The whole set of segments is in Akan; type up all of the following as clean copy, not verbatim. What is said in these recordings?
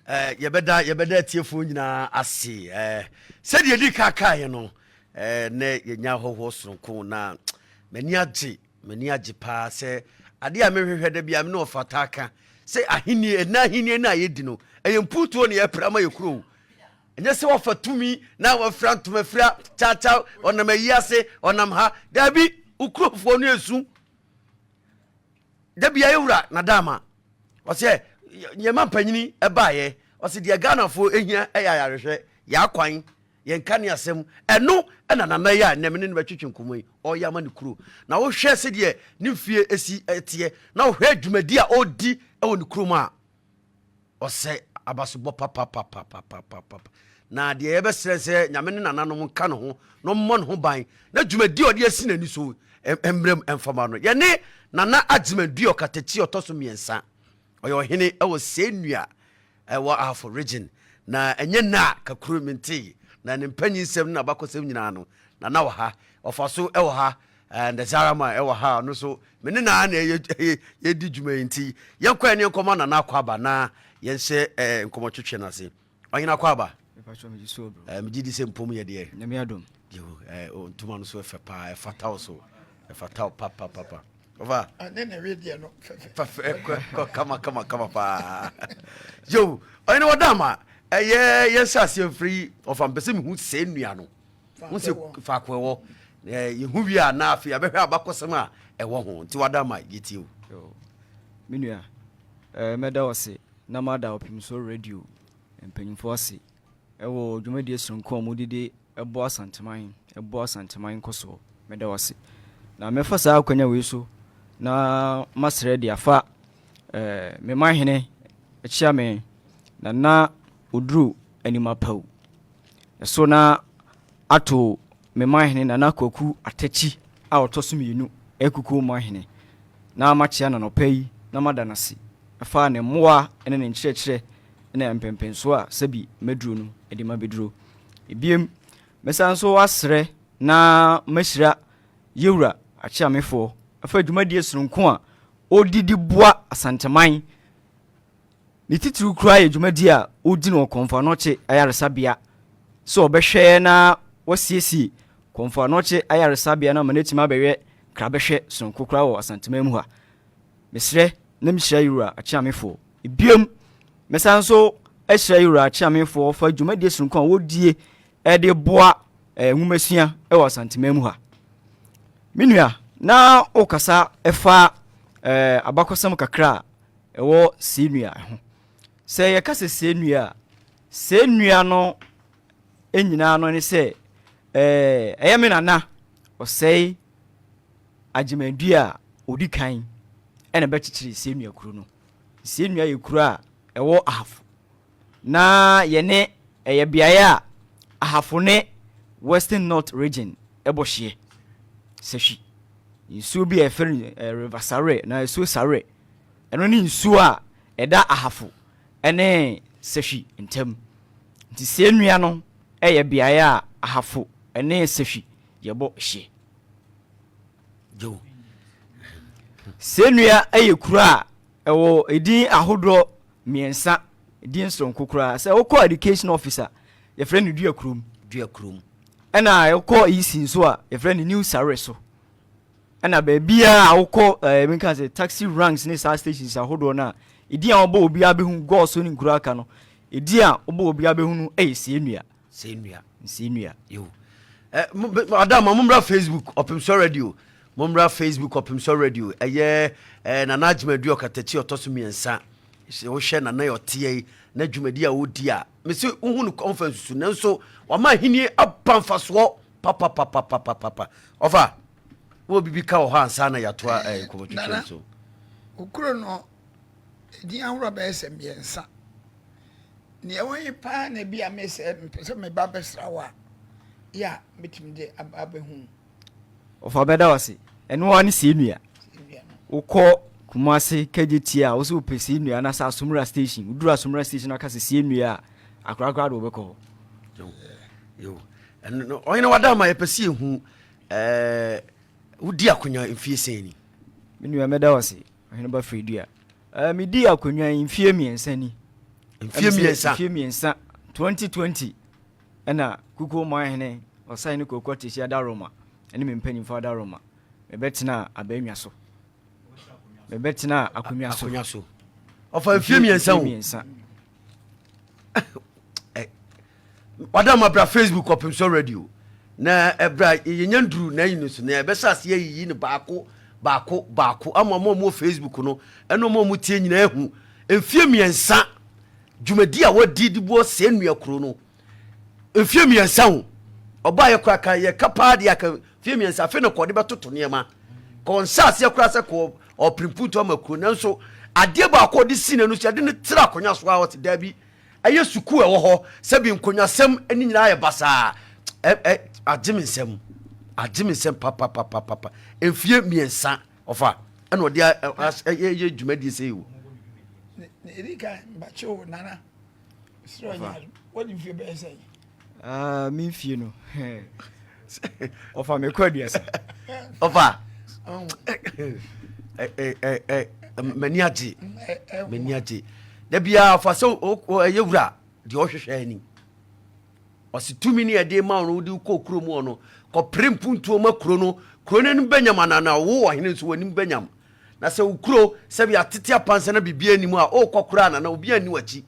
Yɛbɛda yɛbɛda atiefoɔ nyinaa ase. Sɛdeɛ di ka kaeɛ no, nɛ yɛnya ahɔhoɔ soronko na m'ani agye, m'ani agye paa sɛ adeɛ a mehwehwɛ da bia me ne ɔfata ka sɛ ahennie, ɛna ahennie no a yɛdi no ɛyɛ mputuo ne yɛpra ma yɛ kuro. Ɛnyɛ sɛ wafa tumi na wafira ntoma fira kyakya, ɔnam ayi ase, ɔnam ha. Daabi, wo kurofoɔ no ɛsu da bia. Yɛwura Nadama ɔsɛ yɛma mpanyini ɛbaeɛ, ɔsɛ deɛ Ghanafoɔ ɛhia ɛyɛ ayarehwɛ, yɛakwan, yɛnka ne asɛm. Ɛno ɛna nana yi a nnɛ me ne no bɛtwetwe nkɔmmɔ yi ɔyɛ ama ne kuro. Na wohwɛ sɛdeɛ ne mfie ɛsi ɛteɛ na wohwɛ dwumadi a ɔredi ɛwɔ ne kurom a, ɔsɛ abasobɔ papapapapapapa. Na deɛ yɛbɛsrɛ sɛ Nyame ne nananom nka ne ho na ɔmmɔ ne ho ban na dwumadi a ɔde asi n'ani so mmerɛm mfama no. Yɛne Nana Agyeman Dua Ɔkatakyi ɔtɔ so mmiɛnsa, ɔyɛ ɔhene ɛwɔ Sɛnua ɛwɔ Ahafo Region. Na ɛnyɛ nna a kakuro mentee na ne mpanyin nsɛm ne n'abakɔsɛm nyinaa no. Nana wɔ ha, ɔfa so ɛwɔ ha, and Zarama ɛwɔ ha. Ɔno so me ne naa na ɛyɛ yɛdi dwuma yi, nti yɛnkɔ ɛne nkɔmɔ. Nana akɔ aba na yɛnhyɛ nkɔmɔtwetwe no ase. Ɔhene, akɔ aba. Megye di sɛ mpom yɛ deɛ. Nyame adom. Ntoma no so ɛfɛ paa, ɛfata wo so, ɛfata wo papapapa. Ɔfa ne ne wedeɛ no. Fɛfɛ kɔ kama kama kama paa. Yo, ɔhene, wɔda ma ɛyɛ yɛnhyɛ aseɛ mfiri ɔfa. Mpɛ sɛ mehu sɛ nnua no ho sɛ faako ɛwɔ, yɛhu wie a, na afei abɛhwɛ abakɔsɛm a ɛwɔ ho. Nti wada ma yɛtie o. Me nua, mɛda wo ase na mada Ɔpemsoɔ Radio mpanyimfoɔ ase ɛwɔ dwumadie soronko a wɔde ɛbɔ Asanteman, ɛbɔ Asanteman nkɔsoɔ. Mɛda wo ase na mɛfa saa akwanya wei so na masrɛ de afa me manhene akyia me Nana Oduro Animapaw ɛso na ato me manhene Nana Kwaku Atakyi a ɔtɔ so mmienu, Akukuo manhene, na makyea nanɔpa yi na mada no ase ɛfa ne mmoa ne ne nkyerɛkyerɛ ne mpɛmpɛnsoɔ a sɛbi maduro no de ma bɛduro. Ebiem, mɛsan nso asrɛ na mahyira yɛwura Akyeamefoɔ ɛfa dwumadie sononko a ɔdidi boa Asanteman. Ne titiriw koraa yɛ dwumadi a ɔredi no wɔ Kɔmfo Anokye Ayaresabea sɛ ɔbɛhwɛ na wasiesie Kɔmfo Anokye Ayaresabea no ama no atumi abɛyɛ krabɛhwɛ sononko koraa wɔ Asanteman mu ha. Mesrɛ na mehyira Yewura Akyeamefoɔ. Biom, mɛsan nso ahyira Yewura Akyeamefoɔ fa dwumadie sononko a wɔdie de boa nwomasua wɔ Asanteman mu ha. Me nua, na wokasa fa abakɔsɛm kakra a ɛwɔ see nnua ho. Sɛ yɛka sɛ see nnua a, see nnua no nyinaa no ne sɛ ɛyɛ me nana Ɔsɛe Agyeman-Dua a ɔdi kan ɛna bɛkyekyere see nnua kuro no. See nnua yɛ kuro a ɛwɔ Ahafo, na yɛne ɛyɛ beaeɛ a Ahafo ne Western North Region ɛbɔ hyeɛ. Sahwi nsuo bi a yɛfrɛ no River Sawrɛ na asuo Sawrɛ, ɛno ne nsuo a ɛda Ahafo ne Sahwi ntam. Nti see nnua no yɛ beaeɛ a Ahafo ne Sahwi yɛbɔ hyeɛ. See nnua yɛ kuro a ɛwɔ edin ahodoɔ mmiɛnsa, edin soronko koraa. Sɛ wokɔ education office a, yɛfrɛ no Dua Kurom. Dua Kurom. Ɛna wokɔ EC nso a, yɛfrɛ no New Sare so. Ɛna baabiara a wokɔ, menka sɛ taxi ranks ne saa stations ahodoɔ no a, edin a wɔbɔ obiara bɛhu, Gɔɔso ne nkuro aka no, edin a wɔbɔ obiara bɛhu no yɛ See Nnua. See Nnua. See Nnua. Yo. Adam, mommra Facebook Ɔpemsɔ Radio. Mommra Facebook Ɔpemsɔ Radio. Ɛyɛ Nana Agyeman-Duah Ɔkatakyi ɔtɔ so mmiɛnsa. Sɛ wohwɛ Nana yɛ ɔteɛ yi na dwumadi a ɔdi a, mese wohu no ɔmfa nsusu, nanso wama ahennie aba mfasoɔ papapapapapa. Ɔfa wɔ biribi ka wɔ hɔ ansa na yɛatoa nkɔmmɔtwetwe so? Okuro no edin ahorow bɛyɛ sɛ mmiɛnsa. Nea ɛwɔ he paa na ebi a mesɛ mepɛ sɛ meba bɛsra wo a, yɛ a metumi de aba abɛhu? Ɔfa, bɛda wo ase. Ɛno ara ne See Nnua. Wokɔ Kumase Kejetia a, wo sɛ wopɛ See Nnua anaasɛ Asomura Station. Woduru Asomura Station aka sɛ See Nnua a, akorakora de wobɛkɔ hɔ. Ɔhene, wada ma yɛpɛ sɛ yɛhu, wodi akonnwa mfie sɛn ni? Me nua, mɛda wo ase. Ɔhene ba Fredua. Medii akonnwa yi mfie 3 ni. Mfie mmiɛnsa. Mfie mmiɛnsa 2020 ɛna kukuo man hene ɔsan ne kooko atesi adaroma ɛne me mpanyinfoɔ adaroma mebɛtena abɛnwa so mebɛtena akonnwa so. Akonnwa so. Ɔfa mfie mmiɛnsa o. Mmiɛnsa. Wadama bra Facebook Ɔpemsɔ Radio na ɛbra yɛnya nduru na ayi no so na yɛbɛhyɛ aseɛ ayiyi no baako baako baako ama ɔmo a ɔmo wɔ Facebook no ɛne ɔmo a ɔmo tie nyinaa ahu mfie mmiɛnsa dwumadi a wɔdi de boɔ sɛ nnua kuro no mfie mmiɛnsa o ɔbaa yɛ kora ka yɛ ka paa deɛ aka mfie mmiɛnsa afei na kɔde bɛtoto nneɛma kɔ nhyɛ aseɛ koraa sɛ kɔ ɔpere ama kuro nanso adeɛ baako ɔde si n'ano so yɛde no tra akonnwa so a ɔte daabi Ɛyɛ sukuu a ɛwɔ hɔ sɛbi nkonnwasɛm ne nyinaa yɛ basaa. Ɛ ɛ agye me nsam. Agye me nsam papapapapa. Mfie mmiɛnsa ɔfa ɛna ɔde ɛyɛ dwumadie sɛ yi o. Ne edi kan mbakye o nana. Srɛ ɔnya wɔde mfie bɛyɛ sɛ yi. Ah, me mfie no. Ɔfa mekɔ aduasa. Ɔfa. M'ani agye. M'ani agye. Da biara ɔfa sɛ ɛyɛ wura deɛ ɔhwehwɛ ani. Ɔsi tumi ne ɛde ma ɔno wode kɔ kuro mu ɔno kɔpere mpuntuo ma kuro no kuro no anim bɛnyam anana wo ɔhene nso w'anim bɛnyam na sɛ wo kuro sɛbi atete apansa na biribi anim a ɔrekɔ koraa nana obi anni w'akyi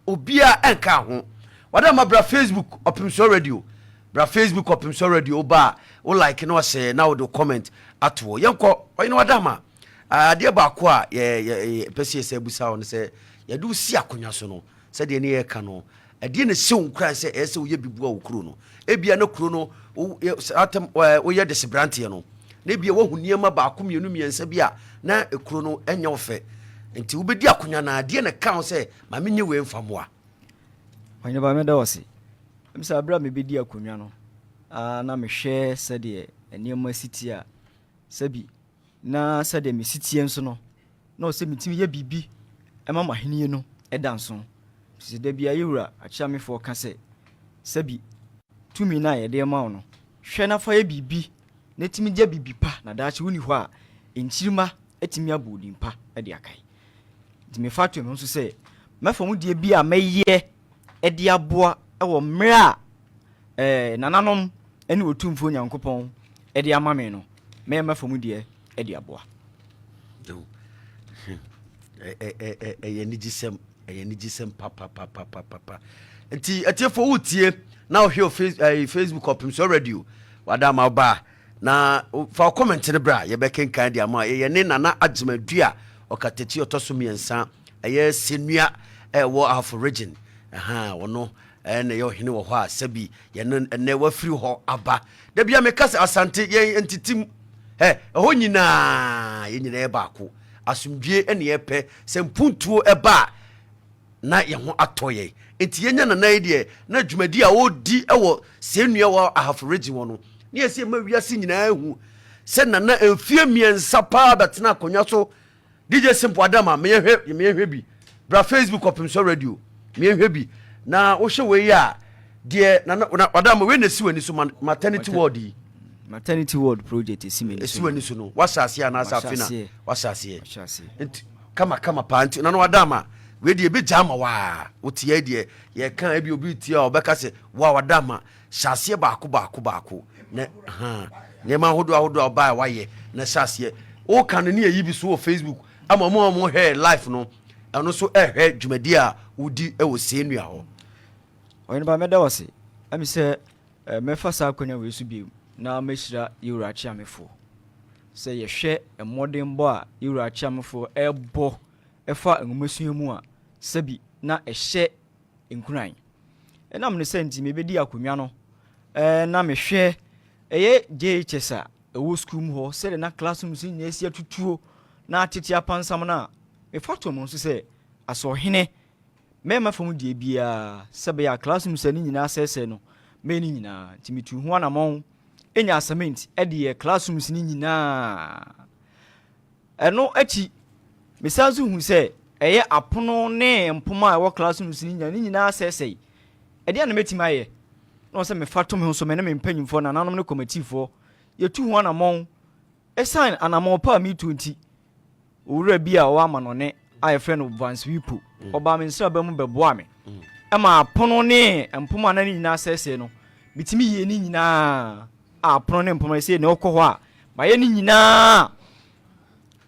Obiaa ɛnkaa ho. Wada ma bra Facebook Ɔpemsoɔ Radio bra Facebook Ɔpemsoɔ Radio woba a wo like na wahyɛ na wode comment ato hɔ yɛnkɔ ɔyene wada ma adeɛ baako a yɛ pɛ sɛ yɛsɛ abusa wo no sɛ yɛde wo si akonnwa so no sɛdeɛ ne yɛka no ɛdeɛ na ɛhyɛ wo nkuran sɛ ɛyɛ sɛ woyɛ bi boa wo kuro no ebia na kuro no woyɛ de sebranteɛ no na ebia woahu nneɛma baako mmienu mmiɛnsa bi a na kuro no ɛnyɛ wo fɛ nti wobɛdi akonnwa no adeɛ na ɛka wo sɛ Ma menye wei mfa mmoa. Ɔheneba, meda wo ase. Ɛm sɛ berɛ a mebɛdi akonnwa no, na mehwɛ sɛdeɛ nneɛma si teɛ a, sɛbi na sɛdeɛ mesi teɛ nso no, na ɔsɛ metumi yɛ biribi ma m'ahennie no da nso. Sɛ da biara yɛ wura akyeamefoɔ ka sɛ, sɛbi tumi no a yɛde rema wo no, hwɛ na fa yɛ biribi na tumi gya biribi pa na daakye wonni hɔ a, nkyirimma atumi abɔ wo din pa de akae. Nti mefa to me ho so sɛ mɛfa mu deɛ bi a mɛyɛ de aboa wɔ mmerɛ a eh, nananom ne Otumfoɔ Nyankopɔn de ama me no, mɛyɛ mɛfa mu deɛ de aboa. Ɛyɛ anigyesɛm, ɛyɛ anigyesɛm papapapapapa. Nti atiefoɔ wotie na wohwɛ wɔ Facebook Ɔpemsoɔ Radio wada ama wo ba a Na fa wo comment no bra yɛbɛkenkan de ama. Yɛyɛ ne Nana Agyeman-Dua ɔkatakyi ɔtɔ so mmiɛnsa ɛyɛ Senua ɛwɔ Ahafo region. Ɛha ɔno ɛna ɛyɛ ɔhene wɔ hɔ a sɛbi yɛne ɛnɛ wafiri hɔ aba. Da bia meka sɛ Asante yɛn ntitim ɛ ɛhɔ nyinaa yɛn nyinaa yɛ baako. Asomdwie ɛne yɛpɛ sɛ mpuntuo ɛba a na yɛn ho atɔ yɛn. Nti yɛnya Nana yi deɛ na dwumadi a ɔredi wɔ Sɛnnua wɔ Ahafo Region hɔ no, na yɛsɛ yɛma wiase nyinaa hu sɛ Nana mfie mmiɛnsa paa bɛtena akonnwa so. DJ Simple Adama, meyɛhwɛ meyɛhwɛ bi. Bra Facebook Ɔpemsɔ Radio, meyɛhwɛ bi. Na wohwɛ wei a, deɛ Nana, na, Adama, wei na ɛsi w'ani so, maternity ward yi. Maternity ward project ɛsi m'ani so. Ɛsi w'ani so no, wahyɛ aseɛ anaasɛ afei na wahyɛ aseɛ? Nti, Kama kama paa nti nana wada ama wei deɛ ebegya ama waa wotia deɛ yɛka ebi obi tia a ɔbɛka sɛ wa wada ama hyɛ aseɛ baako baako baako na ha nneɛma ahodoɔ ahodoɔ a ɔbaa a wayɛ na hyɛ aseɛ woka no ne yɛyi bi so wɔ Facebook ama ɔmo a ɔmo hwɛ life no ɛno nso ɛhwɛ dwumadi a wodi wɔ sɛnua hɔ. Ɔheneba mɛda wo ase ɛmi sɛ mɛfa saa akwanya wei so bio na mɛhyira yɛwura akyeamefoɔ. Sɛ yɛhwɛ mmɔdenbɔ a yɛn wura Akyeamefoɔ rebɔ fa nwomasua mu a, sɛbi na ɛhyɛ nkuran. Ɛnam ne saa nti, mebɛdii akonnwa no na mehwɛ ɛyɛ JHS a ɛwɔ sukuu mu hɔ sɛdeɛ na classrooms no nyinaa si atutuo na atete apansam no a, mefa too me ho so sɛ asɔhene mɛma fam deɛ biara sɛ ɛbɛyɛ a classrooms a ne nyinaa asɛesɛe no mɛyɛ ne nyinaa. Nti metuu ho anamɔn nyaa cement de yɛɛ classrooms no nyinaa. Ɛno akyi, mesan nso hu sɛ ɛyɛ apono ne mpoma a ɛwɔ classrooms no nyinaa, ne nyinaa asɛesɛe. Ɛdeɛn na mɛtumi ayɛ? Na ɔsɛ mefa to me ho so, me ne me mpanyimfoɔ, nananom ne kɔmatifoɔ, yɛtu ho anammɔn. Ɛsiane anammɔn pa a metuo nti, owura bi a ɔwɔ amanɔne a yɛfrɛ no Vance Wipo. Ɔbaa me nsraba mu bɛboaa me ma apono ne mpoma a na ne nyinaa asɛesɛe no, metumi yɛɛ ne nyinaa. A apono ne mpoma sei na ɔkɔ hɔ a, mayɛ ne nyinaa.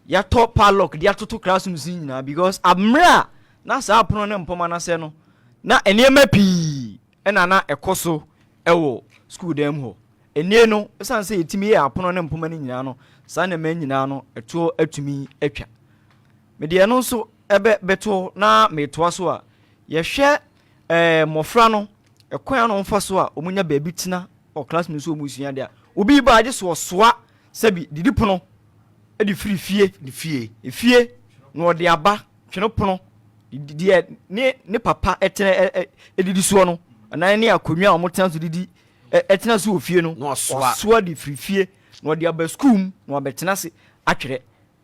Yɛatɔ padlock de atoto classrooms no nyinaa because mmerɛ a na saa apono ne mpoma no asɛe no, na nneɛma pii na na ɛkɔ so wɔ sukuu dan mu hɔ. Ɛnnɛ no, ɛsiane sɛ yɛtumi yɛ apono ne mpoma no nyinaa no, saa nneɛma nyinaa no, ɛtoɔ atumi atwa. Mede ɛno nso ɛbɛ bɛto na metoa so a, yɛhwɛ ɛɛ mmɔfra no, ɛkwan a na wɔfa so a wɔnya baabi tena wɔ classroom so wɔn sua adeɛ a, obi ba agye so ɔsoa sɛbi didipono de firi fie, fie, fie na ɔde aba twene pono deɛ ne ne papa ɛtena ɛdidi soɔ no anaa ne akonnwa a wɔtena so didi ɛtena so wɔ fie no, ɔsoa de firi fie na ɔde aba sukuu mu na wabɛtena ase atwerɛ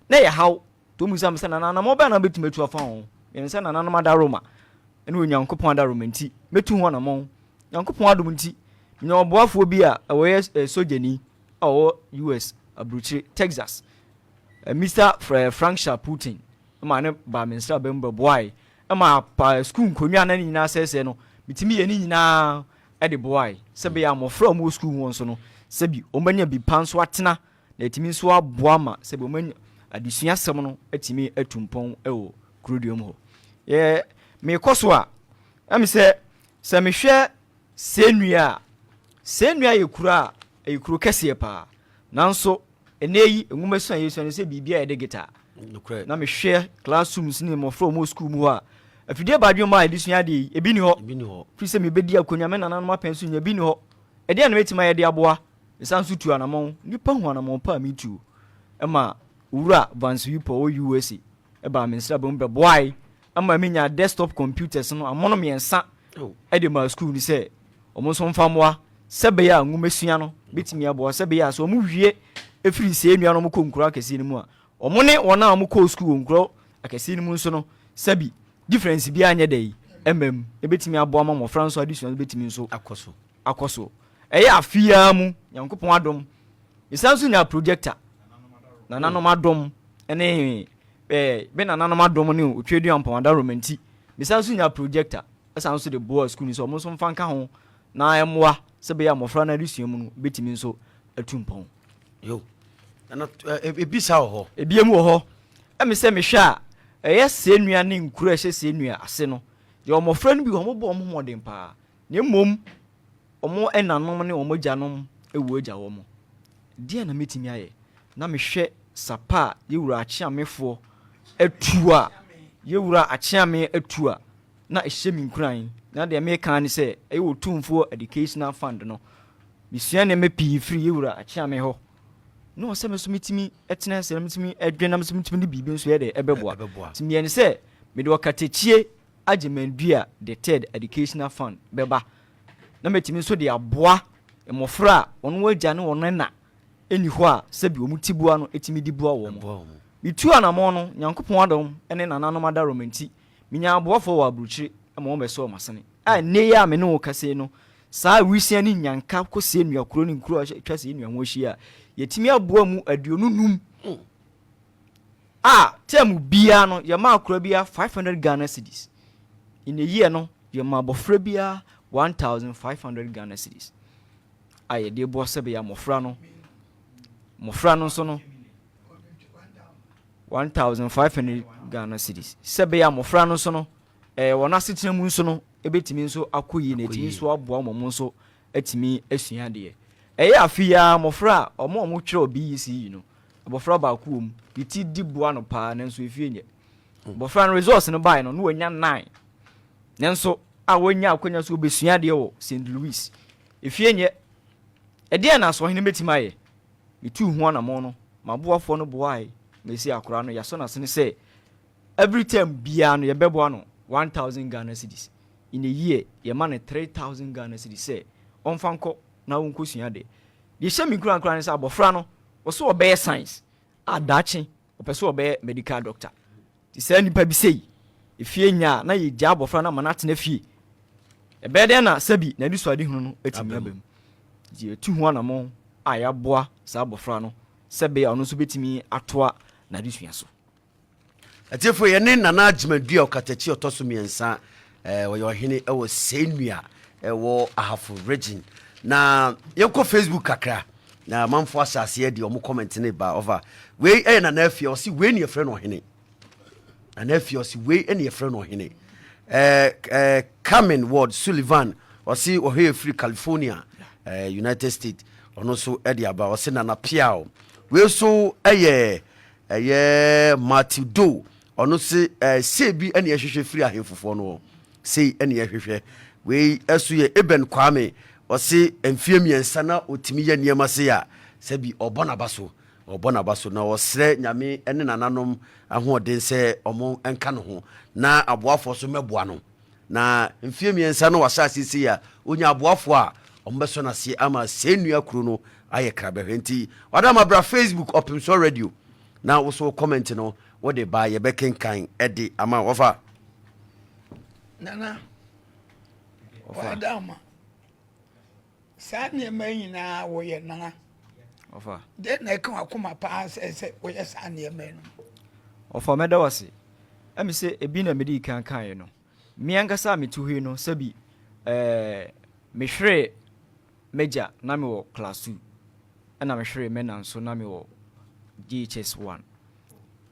na ɛyɛ haw. Nti wɔn bisa me sɛ, Nana, anammɔn bɛn na wobɛtumi atu afa ho? Menim sɛ nananom adaworoma ne Onyankopɔn adaworoma nti, mɛtu ho anammɔn. Nyankopɔn adom nti, menya ɔboafoɔ bi a ɔyɛ sogyani a ɔwɔ US aburokyire, Texas, Mister Frank Shaputin, maa no baa me nsraban mu bɛboae ma sukuu nkonnwa a na ne nyinaa asɛesɛe no, metumi yɛɛ ne nyinaa de boae sɛ ɛbɛyɛ a mmɔfra a wɔwɔ sukuu hɔ nso no, sɛbi wɔbɛnya bi pa nso atena na atumi nso aboa ma sɛbi wɔanya adesua asɛm no atumi atu mpɔn wɔ kurodua mu hɔ. Yɛ mekɔ so a, ɛmi sɛ sɛ mehwɛ Sɛnnua a, Sɛnnua yɛ kuro a ɛyɛ kuro kɛseɛ paa, nanso ɛnɛ yi nwomasua a yɛsua no sɛ biribi a yɛde guitar. Na mehwɛ classrooms ne mmɔfra a wɔwɔ sukuu mu hɔ a, afidie badwemma a yɛde sua adeɛ yi, ebi ni hɔ. Firi sɛ mebɛdi akonnwa me nananom apɛn so nya ebi ni hɔ. Ɛdeɛn na mɛtumi ayɛ de aboa? Mesan nso tu anamɔn. Nnipa hu anamɔn pa a metuo. Ɛma Owura Vance Whipple a ɔwɔ USA baa me nsraban mu bɛboae ma menyaa desktop computers no amono mmiɛnsa de maa sukuu no sɛ wɔn nso mfa mmoa sɛ ɛbɛyɛ a nwomasua no bɛtumi aboa sɛ ɛbɛyɛ a sɛ wɔwie firi saa nnua no wɔkɔ nkuro akɛseɛ no mu a wɔn ne wɔn a wɔkɔɔ sukuu wɔ nkuro akɛseɛ no mu nso no sɛbi difference biara nyɛ dɛ ɛma mu ɛbɛtumi aboa ma mmɔfra nso adesua no bɛtumi nso akɔ so akɔ so ɛyɛ afe yi ara mu Nyankopɔn adom mesan nso nyaa projector nananom adom ne eh, me nananom adom ne Otweaduampɔn adaworoma nti mesan nso nyaa projector ɛsan nso de boa sukuu no sɛ ɔmo nso mfa nka ho na ɛmmoa sɛ bɛyɛ a mmɔfra no adesua mu no bɛtumi nso atu mpɔn. Yo, nana ebi saa wɔ hɔ. Ebiem wɔ hɔ. Ɛmi sɛ mehwɛ a ɛyɛ sɛɛ nnua ne nkuro a ɛhyɛ sɛɛ nnua ase no deɛ mmɔfra no bi wɔ hɔ wɔbɔ wɔn ho mmɔden paa na mmom wɔn ɛnanom ne wɔn agyanom awu agya wɔn. Deɛn na mɛtumi ayɛ? Na mehwɛ sapa a yɛwura akyeamefoɔ atu a yɛwura akyeame atu a na ɛhyɛ me nkuran. Na deɛ meka ara ne sɛ ɛyɛ Otumfoɔ Educational Fund no. Mesua nneɛma pii firi yɛwura akyeame hɔ. Na ɔsɛ me nso metumi tena ase na metumi dwen na me nso metumi de biribi nso yɛ dɛ ɛbɛboa. Nti meyɛ ne sɛ mede ɔkatakyie Agyeman-Dua The Third Educational Fund bɛba na matumi nso de aboa mmɔfra a wɔn agya ne wɔn ɛna nni hɔ a sɛbi wɔn tiboa no tumi de boa wɔn. Metuu anamɔn no, Nyankopɔn adom ne nananom adaworoma nti, menyaa aboafoɔ wɔ aburokyire ma wɔbɛsɔɔ m'asene. A nnɛ yi a me ne wo rekasa yi no, saa awisiaa ne nnyanka kɔ Sɛnnua kuro ne nkuro a atwa Sɛnnua ho ahyia a, yɛatumi aboa mu 25 a term biara no yɛma akora biara 500 Ghana cedis. In a year no, yɛma abɔfra biara 1500 Ghana cedis a yɛde boa sɛ bɛyɛ mmɔfra no mmɔfra no nso no 1500 Ghana cedis sɛ bɛyɛ mmɔfra no nso no ɛɛ wɔn asetena mu nso no ebetumi nso akɔ yie na etumi nso aboa wɔn nso atumi asua adeɛ. Ɛyɛ afe yi ara mmɔfra a wɔn a wɔtwerɛ BECE no Abɔfra baako wɔ mu, ne ti di boa no paa nanso efie nyɛ. Abɔfra no results no bae no, na wanya 9. Nanso a wanya akwanya so obesua adeɛ wɔ St. Louis. Efie nyɛ. Ɛdeɛn na asoɔhene bɛtumi ayɛ? Metuu ho anamɔn no, m'aboafoɔ no boae ma esi akwadaa no, yɛasɔ n'asene sɛ every term biara no yɛbɛboa no 1000 Ghana cedis. In a year, yɛma no 3000 Ghana cedis sɛ ɔmfa nkɔ na ɔnkɔsua adeɛ. Deɛ ɛhyɛ me nkuran koraa ne sɛ abɔfra no, ɔsɛ ɔbɛyɛ science a daakye ɔpɛ sɛ ɔbɛyɛ medical doctor. Nti saa nipa bi sei, efie nya a na yɛgya abɔfra no ama no atena fie. Ɛbɛyɛ dɛn na sɛbi n'anisoadehunu no atumi aba mu? Nti yɛtu ho anammɔn a yɛaboa saa abɔfra no sɛ ɛbɛyɛ a ɔno nso bɛtumi atoa n'adesua so. Atiefo, yɛne Nana Agyeman-Duah Ɔkatakyi a ɔtɔ so mmiɛnsa, ɔyɛ ɔhene wɔ Sɛnua ɛwɔ Ahafo region. Na yɛnkɔ Facebook kakra na amanfoɔ ahyɛ aseɛ de ɔmo comment ne ba ɔfa. Wei ɛyɛ Nana Afia, ɔse wei ne yɛfrɛ no ɔhene. Nana Afia ɔse wei ne yɛfrɛ no ɔhene. Carmen Ward Sullivan ɔse ɔhwɛ yɛ firi California, United States. Ɔno nso ɛde aba, ɔse Nana Piao. Wei nso ɛyɛ Ɛyɛ Matthew Doe, ɔno se eh, sei bi ɛne ɛhwehwɛ firi ahemfofoɔ no hɔ, sei ɛne ɛhwehwɛ. Wei ɛso yɛ Eben Kwame, ɔse mfeɛ mmiɛnsa na ɔtumi yɛ nneɛma sei a, sɛbi ɔbɔ n'aba so, ɔbɔ n'aba so, na ɔsrɛ Nyame ne nananom ahoɔden sɛ ɔmo nka ne ho, na aboafoɔ so mmɛboa no. Na mfeɛ mmiɛnsa na wahyɛ aseɛ sei a, ɔnya aboafoɔ a wɔbɛsɔ no aseɛ ama sɛɛ nnua kuro no ayɛ krabɛhwɛ. Nti wadama bra Facebook Ɔpemsoɔ Radio na wo so wo comment no wode ba yɛbɛkenkan de ama wɔfa. Nana, wadama. Saa nneɛma yi nyinaa wɔyɛ nana. Ɔfa. Dɛn na ɛka w'akoma paa sɛ sɛ woyɛ saa nneɛma yi no? Ɔfa, mɛda wo ase. Ɛmi sɛ ebi na mede kan kaeɛ no. Me ankasa a mete hɔ yi no, sɛbi ɛɛ mehweree m'agya na mewɔ class 2, ɛna mehweree m'ɛna nso na mewɔ JHS 1.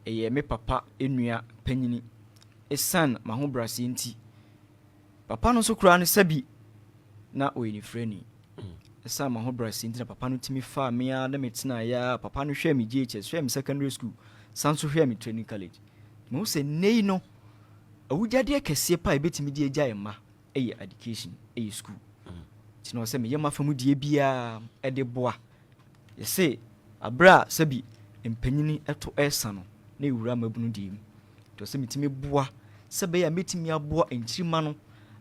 Ɛyɛ me papa nua panyini. Esiane m'ahobrɛaseɛ nti, Papa no nso koraa no sɛbi na ɔyɛ nifirani. Ɛsiane m'ahobrɛaseɛ nti na papa no tumi faa me ara ne me tenaeɛ ara. Papa no hwɛɛ me JHS, hwɛɛ me secondary school, san nso hwɛɛ me training college. Mehu sɛ nnɛ yi no, awugyadeɛ kɛseɛ pa a yɛbɛtumi de agya yɛn mma yɛ education, yɛ school. Nti na ɔsɛ meyɛ m'afa mu deɛ biara de boa. Yɛse aberɛ a sɛbi mpanyini to resa no na ɛwura mmabunu deɛ mu. Nti ɔsɛ metumi boa sɛ ɛbɛyɛ a mɛtumi aboa nkyirimma no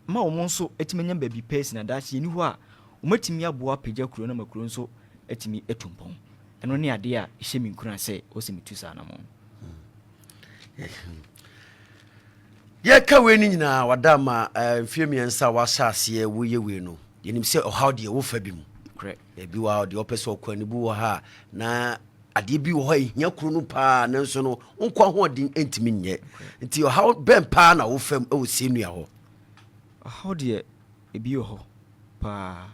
ma wɔn nso atumi anya baabi pa asi na daakye yɛnni hɔ a wɔatumi aboa apagya kuro no ama kuro nso atumi atu mpɔn. Ɛno ne adeɛ a ɛhyɛ me nkuran sɛ ɛwɔ sɛ metu saa anammɔn no. Yɛka wei no nyinaa wada ma eh, mfeɛ mmiɛnsa a wahyɛ aseɛ woyɛ wei no yɛnim sɛ ɔhaw deɛ wofa bi mu ebi wɔ ha deɛ ɔpɛ sɛ ɔkɔ anibu wɔ ha na adeɛ bi wɔ hɔ a ɛhia kuro no paa nanso no wonkɔ ahoɔden ntumi nyɛ nti ɔhaw bɛn paa na wofam wɔ sɛnnua hɔ? Ɔhaw deɛ ebi wɔ hɔ paa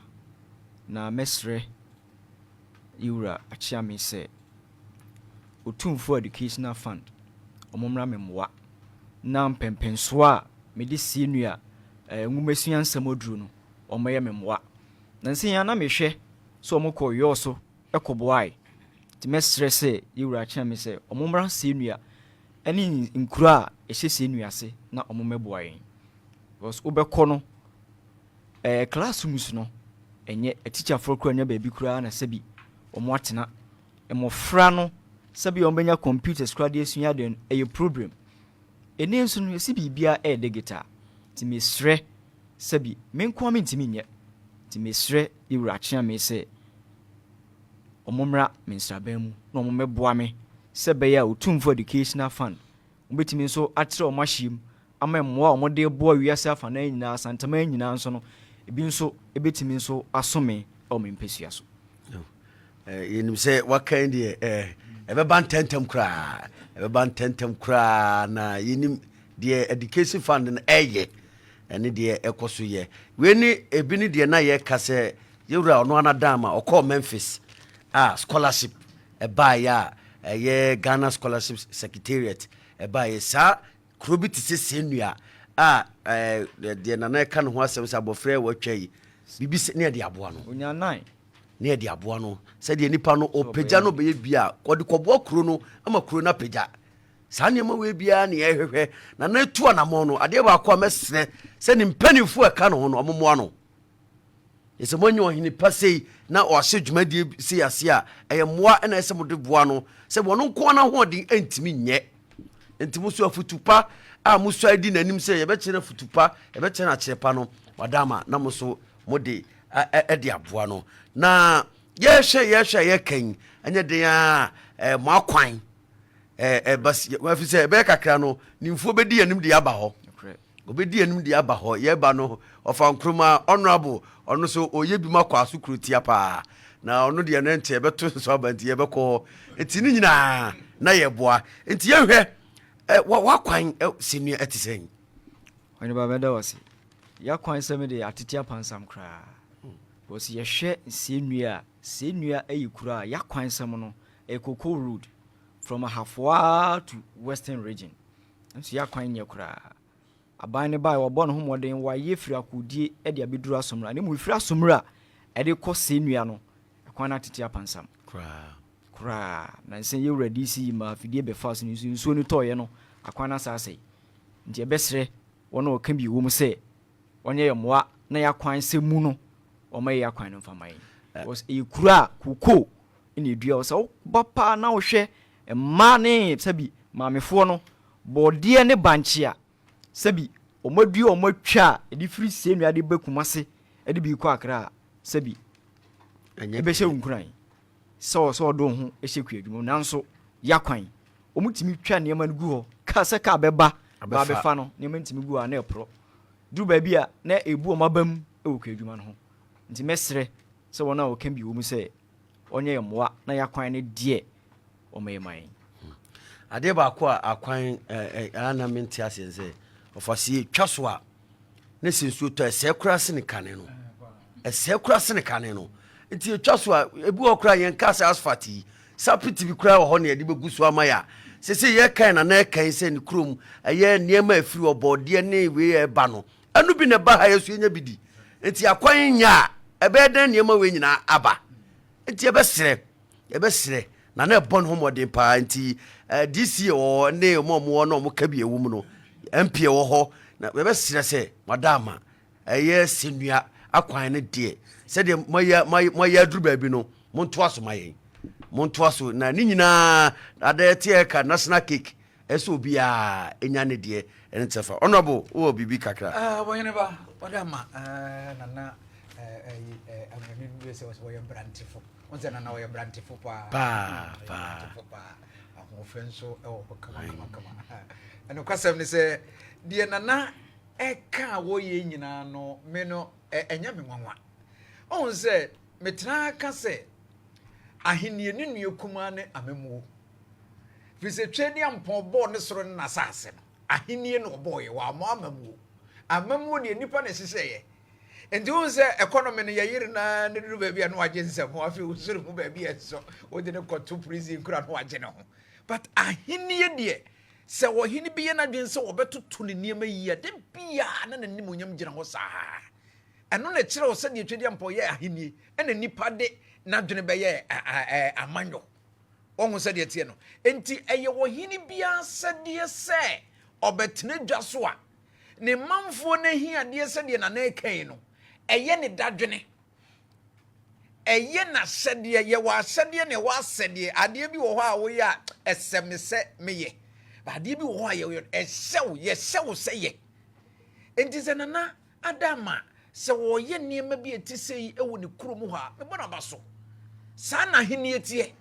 na mɛsrɛ yɛwura Akyeame sɛ Otumfoɔ Educational Fund wɔn mmra me mmoa na mpɛnpɛnsoɔ a mede sɛnnua eh, nwomasua nsɛm aduru no wɔmmɛyɛ me mmoa. Nansa yi ara na mehwɛ sɛ wɔkɔ yɔɔ so kɔboae. Nti mɛsrɛ sɛ yɛn Wura akyerɛ me sɛ wɔmmra Sɛnnua ne nkuro a ɛhyɛ Sɛnnua ase na wɔmmɛboa yɛn. Because wobɛkɔ no, eh, classrooms no, ɛnyɛ atikyafoɔ koraa nya baabi koraa na sɛbi wɔn atena. Mmɔfra no, sɛbi wɔn bɛnya computers koraa de asua adeɛ no, ɛyɛ problem. Ɛnɛ nso no, yɛsi biribiara ɛyɛ digital. Nti mesrɛ sɛbi me nko ara mentumi nyɛ. Nti mesrɛ yɛn Wura akyea me sɛ wɔmmra me nsraban mu na wɔmmɛboa me sɛ ɛbɛyɛ a Otumfoɔ Educational Fund wɔbɛtumi nso atrɛ wɔn ahyeɛ mu ama mmoa a wɔde reboa wiase afanan nyinaa, Asanteman nyinaa nso no, ebi nso bɛtumi nso aso me wɔ me mpasua so. Yɛnim sɛ wakan deɛ ɛbɛba ntɛntɛm koraa, ɛbɛba ntɛntɛm koraa na yɛnim deɛ Education Fund no ɛyɛ ɛne deɛ ɛkɔ so yɛ. Wei ne ebi ne deɛ na yɛka sɛ Yɛwura ɔno ara dan ma ɔkɔɔ Memphis a scholarship ɛbaeɛ a ɛyɛ Ghana Scholarship Secretariat ɛbaeɛ. Saa kuro bi te sɛ Sɛnnua a ɛɛ deɛ Nana ɛka ne ho asɛm sɛ abɔfra a watwa yi biribi sɛ ne yɛde aboa no. Onya nan. Ne yɛde aboa no sɛdeɛ nipa no ɔpagya no bɛyɛ bi a ɔde kɔboa kuro no ama kuro no apagya. Saa nneɛma wei biara ne yɛhwehwɛ. Nana etu anamɔn no adeɛ baako a mɛsrɛ sɛ ne mpanimfoɔ a ɛka ne ho no wɔmmoa no. Na sɛ moanya ɔhene pa sei na ɔahyɛ dwumadie sei ase a, ɛyɛ mmoa na ɛsɛ mode boa no sɛ wɔno nko ara n'ahoɔden ntumi nyɛ. Nti mo so afutu pa a mosuae di n'anim sɛ yɛbɛkyerɛ no afutu pa, yɛbɛkyerɛ no akyerɛ pa no, wada ama na mo so mode ɛde aboa no. Na yɛhwɛ yɛhwɛ a yɛka yi, ɛnyɛ den a mo akwan ɛba ɛfiri sɛ ɛbɛyɛ kakra no, nimfoɔ bɛdi anim de aba hɔ. Obedi anim de aba hɔ. Yɛba no, ɔfa Nkrumah, Honourable, ɔno nso ɔyɛ bi ma kɔ aso kuro tia paa. Na ɔno deɛ no nkyɛ yɛbɛto nso aba nti yɛbɛkɔ hɔ. Nti ne nyinaa na yɛboa. Nti yɛnhwɛ. W'akwan sɛnua ɛte sɛn? Ɔhene ba mɛda wo ase. Y'akwan sɛm de atete apansam koraa. Because yɛhwɛ Sɛnua a, Sɛnua yɛ kuro a y'akwan sɛm no ɛyɛ cocoa road from Ahafo ara to Western region. Nso y'akwan nyɛ koraa. Aban no baeɛ wɔbɔ ne ho mmɔden wɔayɛ firi akodie de abɛduru Asomra. Na mmom ɛfiri Asomra ɛde kɔ Sɛnua no ɛkwan no atete apansam. Koraa. Koraa. Nansa yi yɛwura DC yi maa afidie bɛfaa so no nso nsuo no tɔeɛ no akwan no asan asɛe. Nti yɛbɛsrɛ wɔn a wɔka bi wɔ mu sɛ wɔnyɛ yɛn mmoa na yɛn akwan sɛ mu no wɔmmɛyɛ yɛn akwan no mfa mma yɛn. Because ɛyɛ kuro a kookoo na ɛdua hɔ. Sɛ woba paa na wohwɛ mmaa ne sɛbi maamefoɔ no bɔɔdeɛ ne bankye a sɛbi wɔadua wɔn atwa a ɛde firi Sɛnua de ba Kumase de bi rekɔ Accra a sɛbi ɛbɛhyɛ wo nkuran. Sɛ ɔwɔ sɛ ɔde wo ho hyɛ kuadwuma mu nanso ya kwan. Wɔtumi twa nneɛma no gu hɔ ka sɛ kaa bɛba ba abɛfa no, nneɛma no tumi gu hɔ a na ɛporɔ. Duru baabi a na ɛbu wɔn aba mu wɔ kuadwuma no ho. Nti mɛsrɛ sɛ wɔn a wɔka bi wɔ mu sɛ wɔnyɛ yɛn mmoa na ya kwan no deɛ wɔmmɛyɛ ma yɛn. Adeɛ baako a akwan a na mente aseɛ sɛ ɔfa sɛ yɛtwa so a ne sɛ nsuo tɔ ɛsɛe koraa sene kane no ɛsɛe koraa sene kane no nti ɛtwa so a ebi wɔ koraa yɛn kaa sɛ asphalt yi sapiti bi koraa wɔ hɔ na yɛde bɛgu so ama yɛ a sese yɛkan na na ɛkan sɛ ne kurom ɛyɛ nneɛma afiri wɔ bɔɔdeɛ ne wei ɛba no ɛno bi na ɛba ha yɛ so yɛnya bi di nti akwan nyɛ a ɛbɛyɛ dɛn nneɛma wei nyinaa aba nti yɛbɛsrɛ Yɛbɛsrɛ na na ɛbɔ ne ho mmɔden paa nti eh, DC wɔ hɔ ne ɔmo a ɔmo wɔ na ɔmo ka bi ɛwɔ mu no MP wɔ hɔ na yɛbɛsrɛ sɛ mada ama ɛyɛ sɛnua akwan no deɛ sɛdeɛ moayɛ moayɛ aduru baabi no montoa so ma yɛn montoa so na ne nyinaa adɛ te ɛka national cake ɛsɛ obiara ɛnya ne deɛ ɛne kyɛ fa honorable wowɔ biribi kakra. Ah, wɔhene ba wɔde ama eh, nana eh, eh, amani bi sɛ wɔyɛ brantefo. Wɔn sɛ nana ɔyɛ brantefo paa. Paa paa. Brantefo paa. Ahoɔfɛ nso ɛwɔ hɔ kama kama kama. Ɛnokwasɛm ne sɛ deɛ nana ɛka a wɔyɛ nyinaa no me no ɛnyɛ me nwanwa. Ɔhun sɛ metena ka sɛ ahenni ne nua kumaa ne amammuo. Firi sɛ Tweaduampɔn bɔɔ ne soro ne n'asase no ahenni na ɔbɔɔyɛ wammɔ amammuo. Amammuo deɛ nnipa na ɛhyehyɛeɛ. Nti wohu sɛ economy no yɛyere no ara na duru baabi a na wagye nsɛm ho afei wosoro mu baabi a ɛsɔ wode no kɔto prison kora na wagye ne ho but ahennie deɛ sɛ ɔhene bi yɛ n'adwene sɛ wɔbɛtoto ne nneɛma yie a da biara na n'animuonyam gyina hɔ saa ɛno na ɛkyerɛ wo sɛdeɛ Twedeɛ mpɔ yɛ ahennie ɛna nipa de n'adwene bɛyɛ amanyɔ wɔhu sɛdeɛ teɛ no nti ɛyɛ ɔhene biara sɛdeɛ sɛ ɔbɛtena dwa so a Ne manfoɔ no ahiadeɛ sɛdeɛ Nana reka yi no, ɛyɛ ne dadwene. Ɛyɛ n'ahyɛdeɛ. Yɛwɔ ahyɛdeɛ na ɛwɔ asɛdeɛ. Adeɛ bi wɔ hɔ a woyɛ a, ɛsɛ me sɛ meyɛ. Adeɛ bi wɔ hɔ a yɛyɛ ɛhyɛ wo, yɛhyɛ wo sɛ yɛ. Enti sɛ Nana Adama, sɛ wɔreyɛ nneɛma bi a ɛte sɛ yi wɔ ne kurom hɔ a, mebɔ n'aba so. Saa na ahennie teɛ.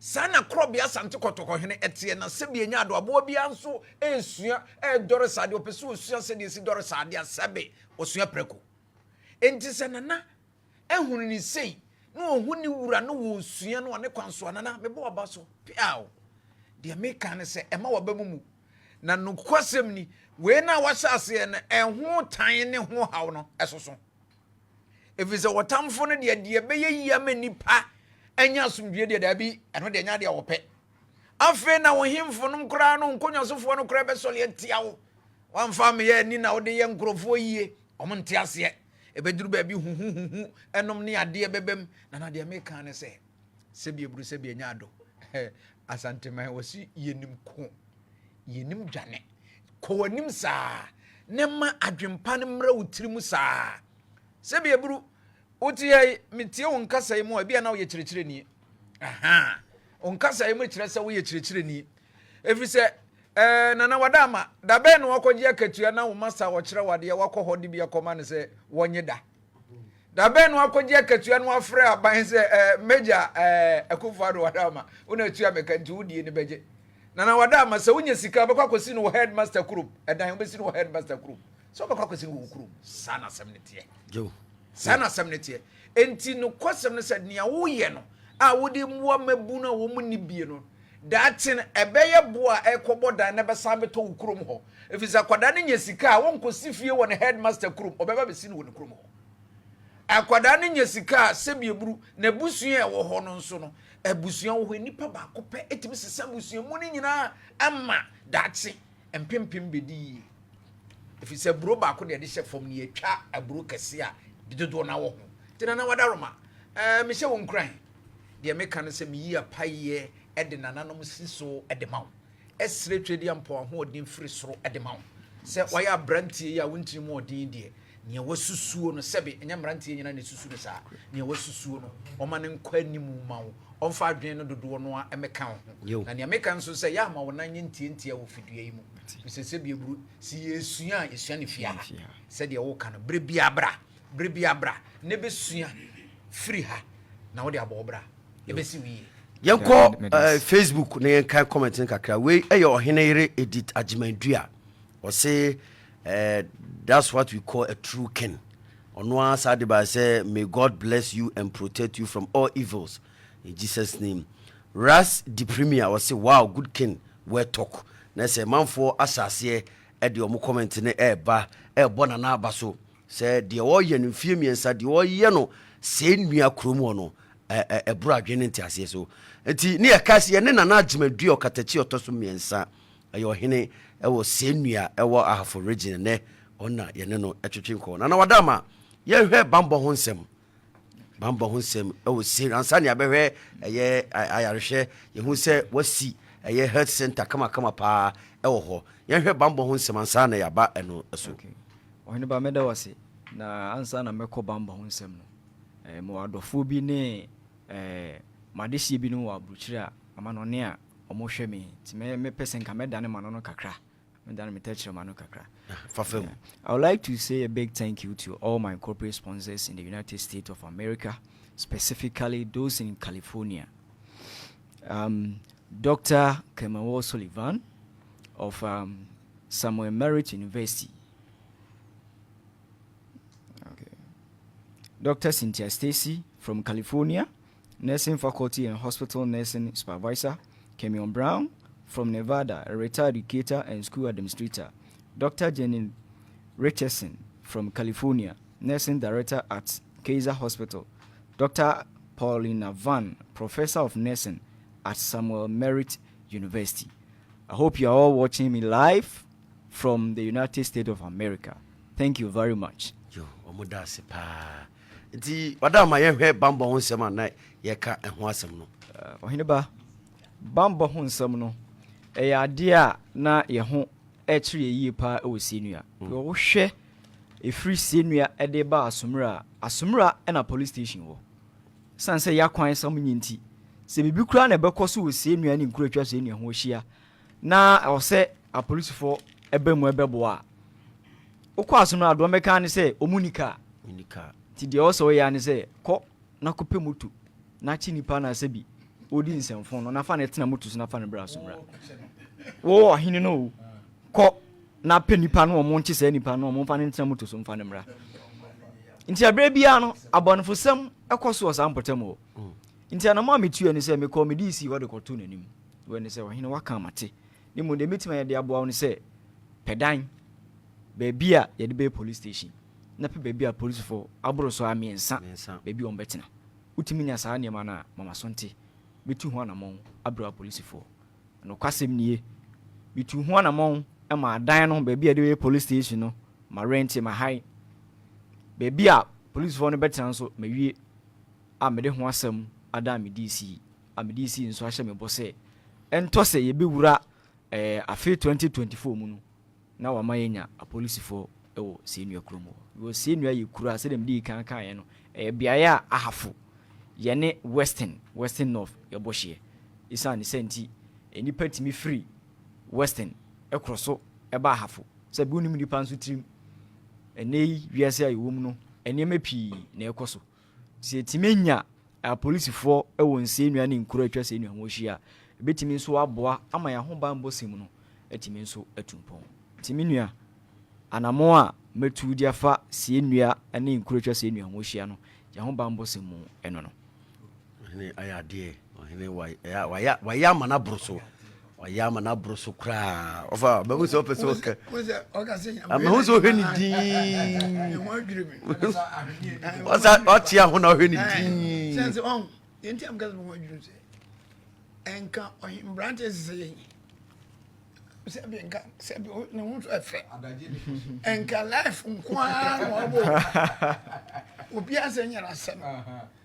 Saa na Korɔbea Asante Kɔtɔkɔhene teɛ, na sɛbi ɛnyɛ ado, aboa biara nso resua redɔre saa adeɛ, ɔpɛ sɛ ɔsua sɛdeɛ ɛsi dɔre saa adeɛ a, sɛbe ɔsua prɛko. Enti sɛ Nana ahunu ne sei, na ɔhu ne wura no wɔresua no a, ne kwan so a, Nana, mebɔ w'aba so, peaw! Deɛ meka ne sɛ, ɛma w'aba mu mu. Na nokwasɛm ni, wei no a wahyɛ aseɛ no, ɛho tan ne ho haw no, ɛsoso. Ɛfiri sɛ ɔtamfo no deɛ, deɛ ɛbɛyɛ yie ama nnipa anya asomdwoeɛ deɛ, daabi, ɛno deɛ ɛnyɛ adeɛ a wɔpɛ. Afei na wo hemfo nom koraa no, nkonnwasofoɔ no koraa bɛsɔre atia wo. Woamfa ammeyɛ ani na wode yɛ nkurɔfoɔ yie, wɔn nte aseɛ. Ɛbɛduru baabi huhuhuhu ɛnom ne adeɛ bɛbam. Na na deɛ meka ne sɛ, sɛbi eburu sɛbi ɛnyɛ ado. Asanteman wɔsi yɛnim ko, yɛnim dwane. Kɔ w'anim saa na ma adwempa no mmra wo tirim saa. Sɛbi eburu, wote ha yi, metie wo nkasa yi mu a, ebia na woyɛ kyerɛkyerɛni. Aha, wo nkasa yi mu kyerɛ sɛ woyɛ kyerɛkyerɛni. Ɛfiri sɛ, ɛɛ, Nana Wadaama, da bɛn na wakɔgye akatua na wo masa ɔkyerɛ wo adeɛ wakɔ hɔ de bi akɔma no sɛ wɔnye da? Da bɛn na wakɔgye akatua na wafrɛ aban sɛ ɛɛ, Major ɛɛ, Akufo-Addo Wadaama, wo na atua me ka nti wo die no bɛgye. Nana Wadaama, sɛ wonya sika a, wobɛkɔ akɔsi no wɔ headmaster kurom. Ɛdan wobɛsi no wɔ headmaster kurom. Sɛ wobɛkɔ akɔsi no wɔ wo kurom. Saa na asɛm no teɛ. Saa na asɛm no teɛ. Enti nokwasɛm no sɛ nea woyɛ no a wode mmoa mmabun a wɔn nni bie no, Daakye no, ɛbɛyɛ bo a ɛrekɔbɔ dan na ɛbɛsan abɛtɔ wo kurom hɔ. Ɛfiri sɛ akwadaa no nya sika a, wɔnkɔsi fie wɔ ne headmaster kurom, ɔbɛba abɛsi no wɔ ne kurom hɔ. Akwadaa no nya sika a, sɛbi eburu, n'abusua a ɛwɔ hɔ no nso no, abusua wɔ hɔ, nnipa baako pɛ tumi sesa abusua mu no nyinaa ama daakye mpempem bɛdi yie. Ɛfiri sɛ aburo baako na yɛde hyɛ fam no, yɛtwa aburo kɛse a dodoɔ no awɔ ho. Nti Nana Wadaroma, ɛɛ mehyɛ wo nkuran. Deɛ meka no sɛ meyi apayeɛ de nananom si so de ma wo. Ɛsrɛ Twedeampɔn ahoɔden firi soro de ma wo. Sɛ wayɛ aberanteɛ yi a wo ntini mu ɔden deɛ, nea wasusuo no, sɛbe ɛnyɛ mmeranteɛ nyinaa na ɛsusu no saa, nea wasusuo no, ɔma no nkɔ anim ma wo, ɔmfa adwene no dodoɔ no ara mmɛka wo ho. Na nea meka nso sɛ, yɛ ama wo nan nyɛ ntiantia wɔ fidua yi mu. Ɛfiri sɛ sɛbe aburu, sɛ yɛresua a, yɛsua no fie ha. Sɛdeɛ woka no, berɛ biara bra, berɛ biara bra na bɛsua firi ha na wode abɔ wo bra. Ɛbɛsi wo yie. Yɛnkɔ eh, Facebook na yɛnkan comment no kakra. Wei ɛyɛ ɔhene yere Edith Agyemandua. Ɔse eh, that's what we call a true king. Ɔno ara saa de baa sɛ may God bless you and protect you from all evils in Jesus name. Ras di Premier ɔse wow good king well talk. Na sɛ manfoɔ ahyɛ aseɛ ɛde ɔmo comment no ɛɛba ɛɛbɔ Nana aba so Sɛ deɛ ɔreyɛ no mfie mmiɛnsa, deɛ ɔreyɛ no sɛɛ nnua kurom hɔ no, ɛboro adwene ne nteaseɛ so. Nti ne yɛka sɛ yɛne Nana Agyemadua Ɔkatakyi ɔtɔ so mmiɛnsa, ɛyɛ ɔhene ɛwɔ sɛɛ nnua ɛwɔ Ahafo region ɛnɛ, ɔno na yɛne no ɛtwetwe nkɔmmɔ. Nana Wadama, yɛnhwɛ bammɔ ho nsɛm. Bammɔ ho nsɛm ɛwɔ sɛɛ ansa ne abɛhwɛ ɛyɛ ayarehwɛ, yɛhu sɛ wasi ɛyɛ health center kamakama paa ɛwɔ hɔ. Yɛnhwɛ bammɔ ho nsɛm ansa na yɛaba ɛno so. Okay. Ɔhene ba, mɛda wo ase. Na ansa na mɛkɔ bammɔ ho nsɛm no, eh, mewɔ adɔfoɔ bi ne eh, m'adehyeɛ binom wɔ aburokyire a amanɔne a wɔhwɛ me, nti mɛ, mɛpɛ sɛ nka mɛdane m'ano no kakra, mɛdane me tɛkyerɛma no kakra. Fa fa mu. I would like to say a big thank you to all my corporate sponsors in the United States of America, specifically those in California. Um, Dr. Kemewo Sullivan of um, Samuel Merritt University. Okay. Dr. Cynthia Stacy from California, nursing faculty and hospital nursing supervisor. Kemion Brown from Nevada, a retired educator and school administrator. Dr. Jenny Richardson from California, nursing director at Kaiser Hospital. Dr. Paulina Van, professor of nursing at Samuel Merritt University. I hope you are all watching me live from the United States of America. Thank you very much. Yo, ɔmo da ase paa. Nti wada ma yɛhwɛ bambɔ ho nsɛm a na yɛka ɛho asɛm no. Ɔhene ba, bambɔ ho nsɛm no, ɛyɛ adeɛ a na yɛ ho ɛkyerɛ yɛ yie paa ɛwɔ Sienua. Mm. Wohwɛ ɛfiri Sienua ɛde ba Asomura a, Asomura ɛna police station wɔ. Esiane sɛ yɛn akwan sam nye nti, sɛ biribi koraa na ɛbɛkɔ so wɔ Sienua ne nkuro a atwa Sienua ho ahyia na ɛwɔ sɛ apolisifoɔ ba mu bɛboa a, wokɔ aso no a, deɛ wɔbɛka ara ne sɛ wɔn nni kaa. Nti deɛ ɛwɔ sɛ woyɛ ara ne sɛ kɔ na kɔpɛ moto na kye nipa no a sɛbi ɔredi nsɛmfo no na fa no tena moto so na fa no bra so mmra. Wo ɔhene no o, kɔ na pɛ nipa no wɔn nkye saa nipa no wɔn mfa no ntena moto so mfa no mmra. Nti ɛberɛ biara no abɔnefosɛm ɛkɔ so wɔ saa mpɔtam hɔ. Nti anamɔ a metuɛ ne sɛ mekɔɔ me DC hɔ de kɔtoo n'anim. Wɔ ne sɛ ɔhene waka mate. Ne mmom deɛ mɛtumi ayɛ de aboa wo ne sɛ pɛ dan baabi a yɛde bɛyɛ police station na pɛ baabi a polisifoɔ aboro so a mmiɛnsa baabi a wɔbɛtena. Wotumi nya saa nneɛma no a mama so nte. Mɛtu ho anamɔn abrɛ apolisifoɔ. Nokwasɛm nie, metuu ho anammɔn maa dan no, baabi a yɛde bɛyɛ police station no, marɛnte, mahae. Baabi a polisifoɔ no bɛtena nso, mawie a mede ho asɛm adan me DC, a me DC nso ahyɛ me bɔ sɛ ɛntɔ sɛ yɛbɛwura eh, afe 2024 mu no, na wama yɛanya apolisifoɔ wɔ Sienua kurom hɔ. Because Sienua yɛ kuro a sɛdeɛ medii kan kaeɛ no, ɛyɛ beaeɛ a Ahafo, yɛne Western, Western North yɛbɔ hyeɛ. Esiane sɛ nti, nnipa tumi firi Western koro so ba Ahafo. Sɛ bi wonim nnipa nso tirim. Ɛnnɛ yi wiase a yɛwɔ mu no, nneɛma pii na ɛkɔ so. Sɛ yɛtumi nya apolisifoɔ wɔ Nsienua ne nkuro a atwa Sienua ho ahyia a, ɛbɛtumi nso aboa ama yɛn ahobammɔ sɛm no atumi nso atu mpɔn. Nti me nua, anammɔn a mɛtu de afa Sienua ne nkuro a atwa Sienua ho ahyia no, yɛn ahobammɔ sɛm mu ɛno no. Ɔhene ayɛ adeɛ. Ɔhene wayɛ wayɛ ama no aboro so. Wayɛ ama no aboro so koraa. Ɔfa bɛhu sɛ ɔpɛ sɛ ɔka. Amahu sɛ ɔhwɛ ne din. Ɔsa ɔte aho na ɔhwɛ ne din. Ɛnka ɔhe mmerante sɛ yɛn sɛbi nka sɛbi ne ho nso ɛfɛ nka life nko ara na wabɔ obi asɛ nyɛ n'asɛm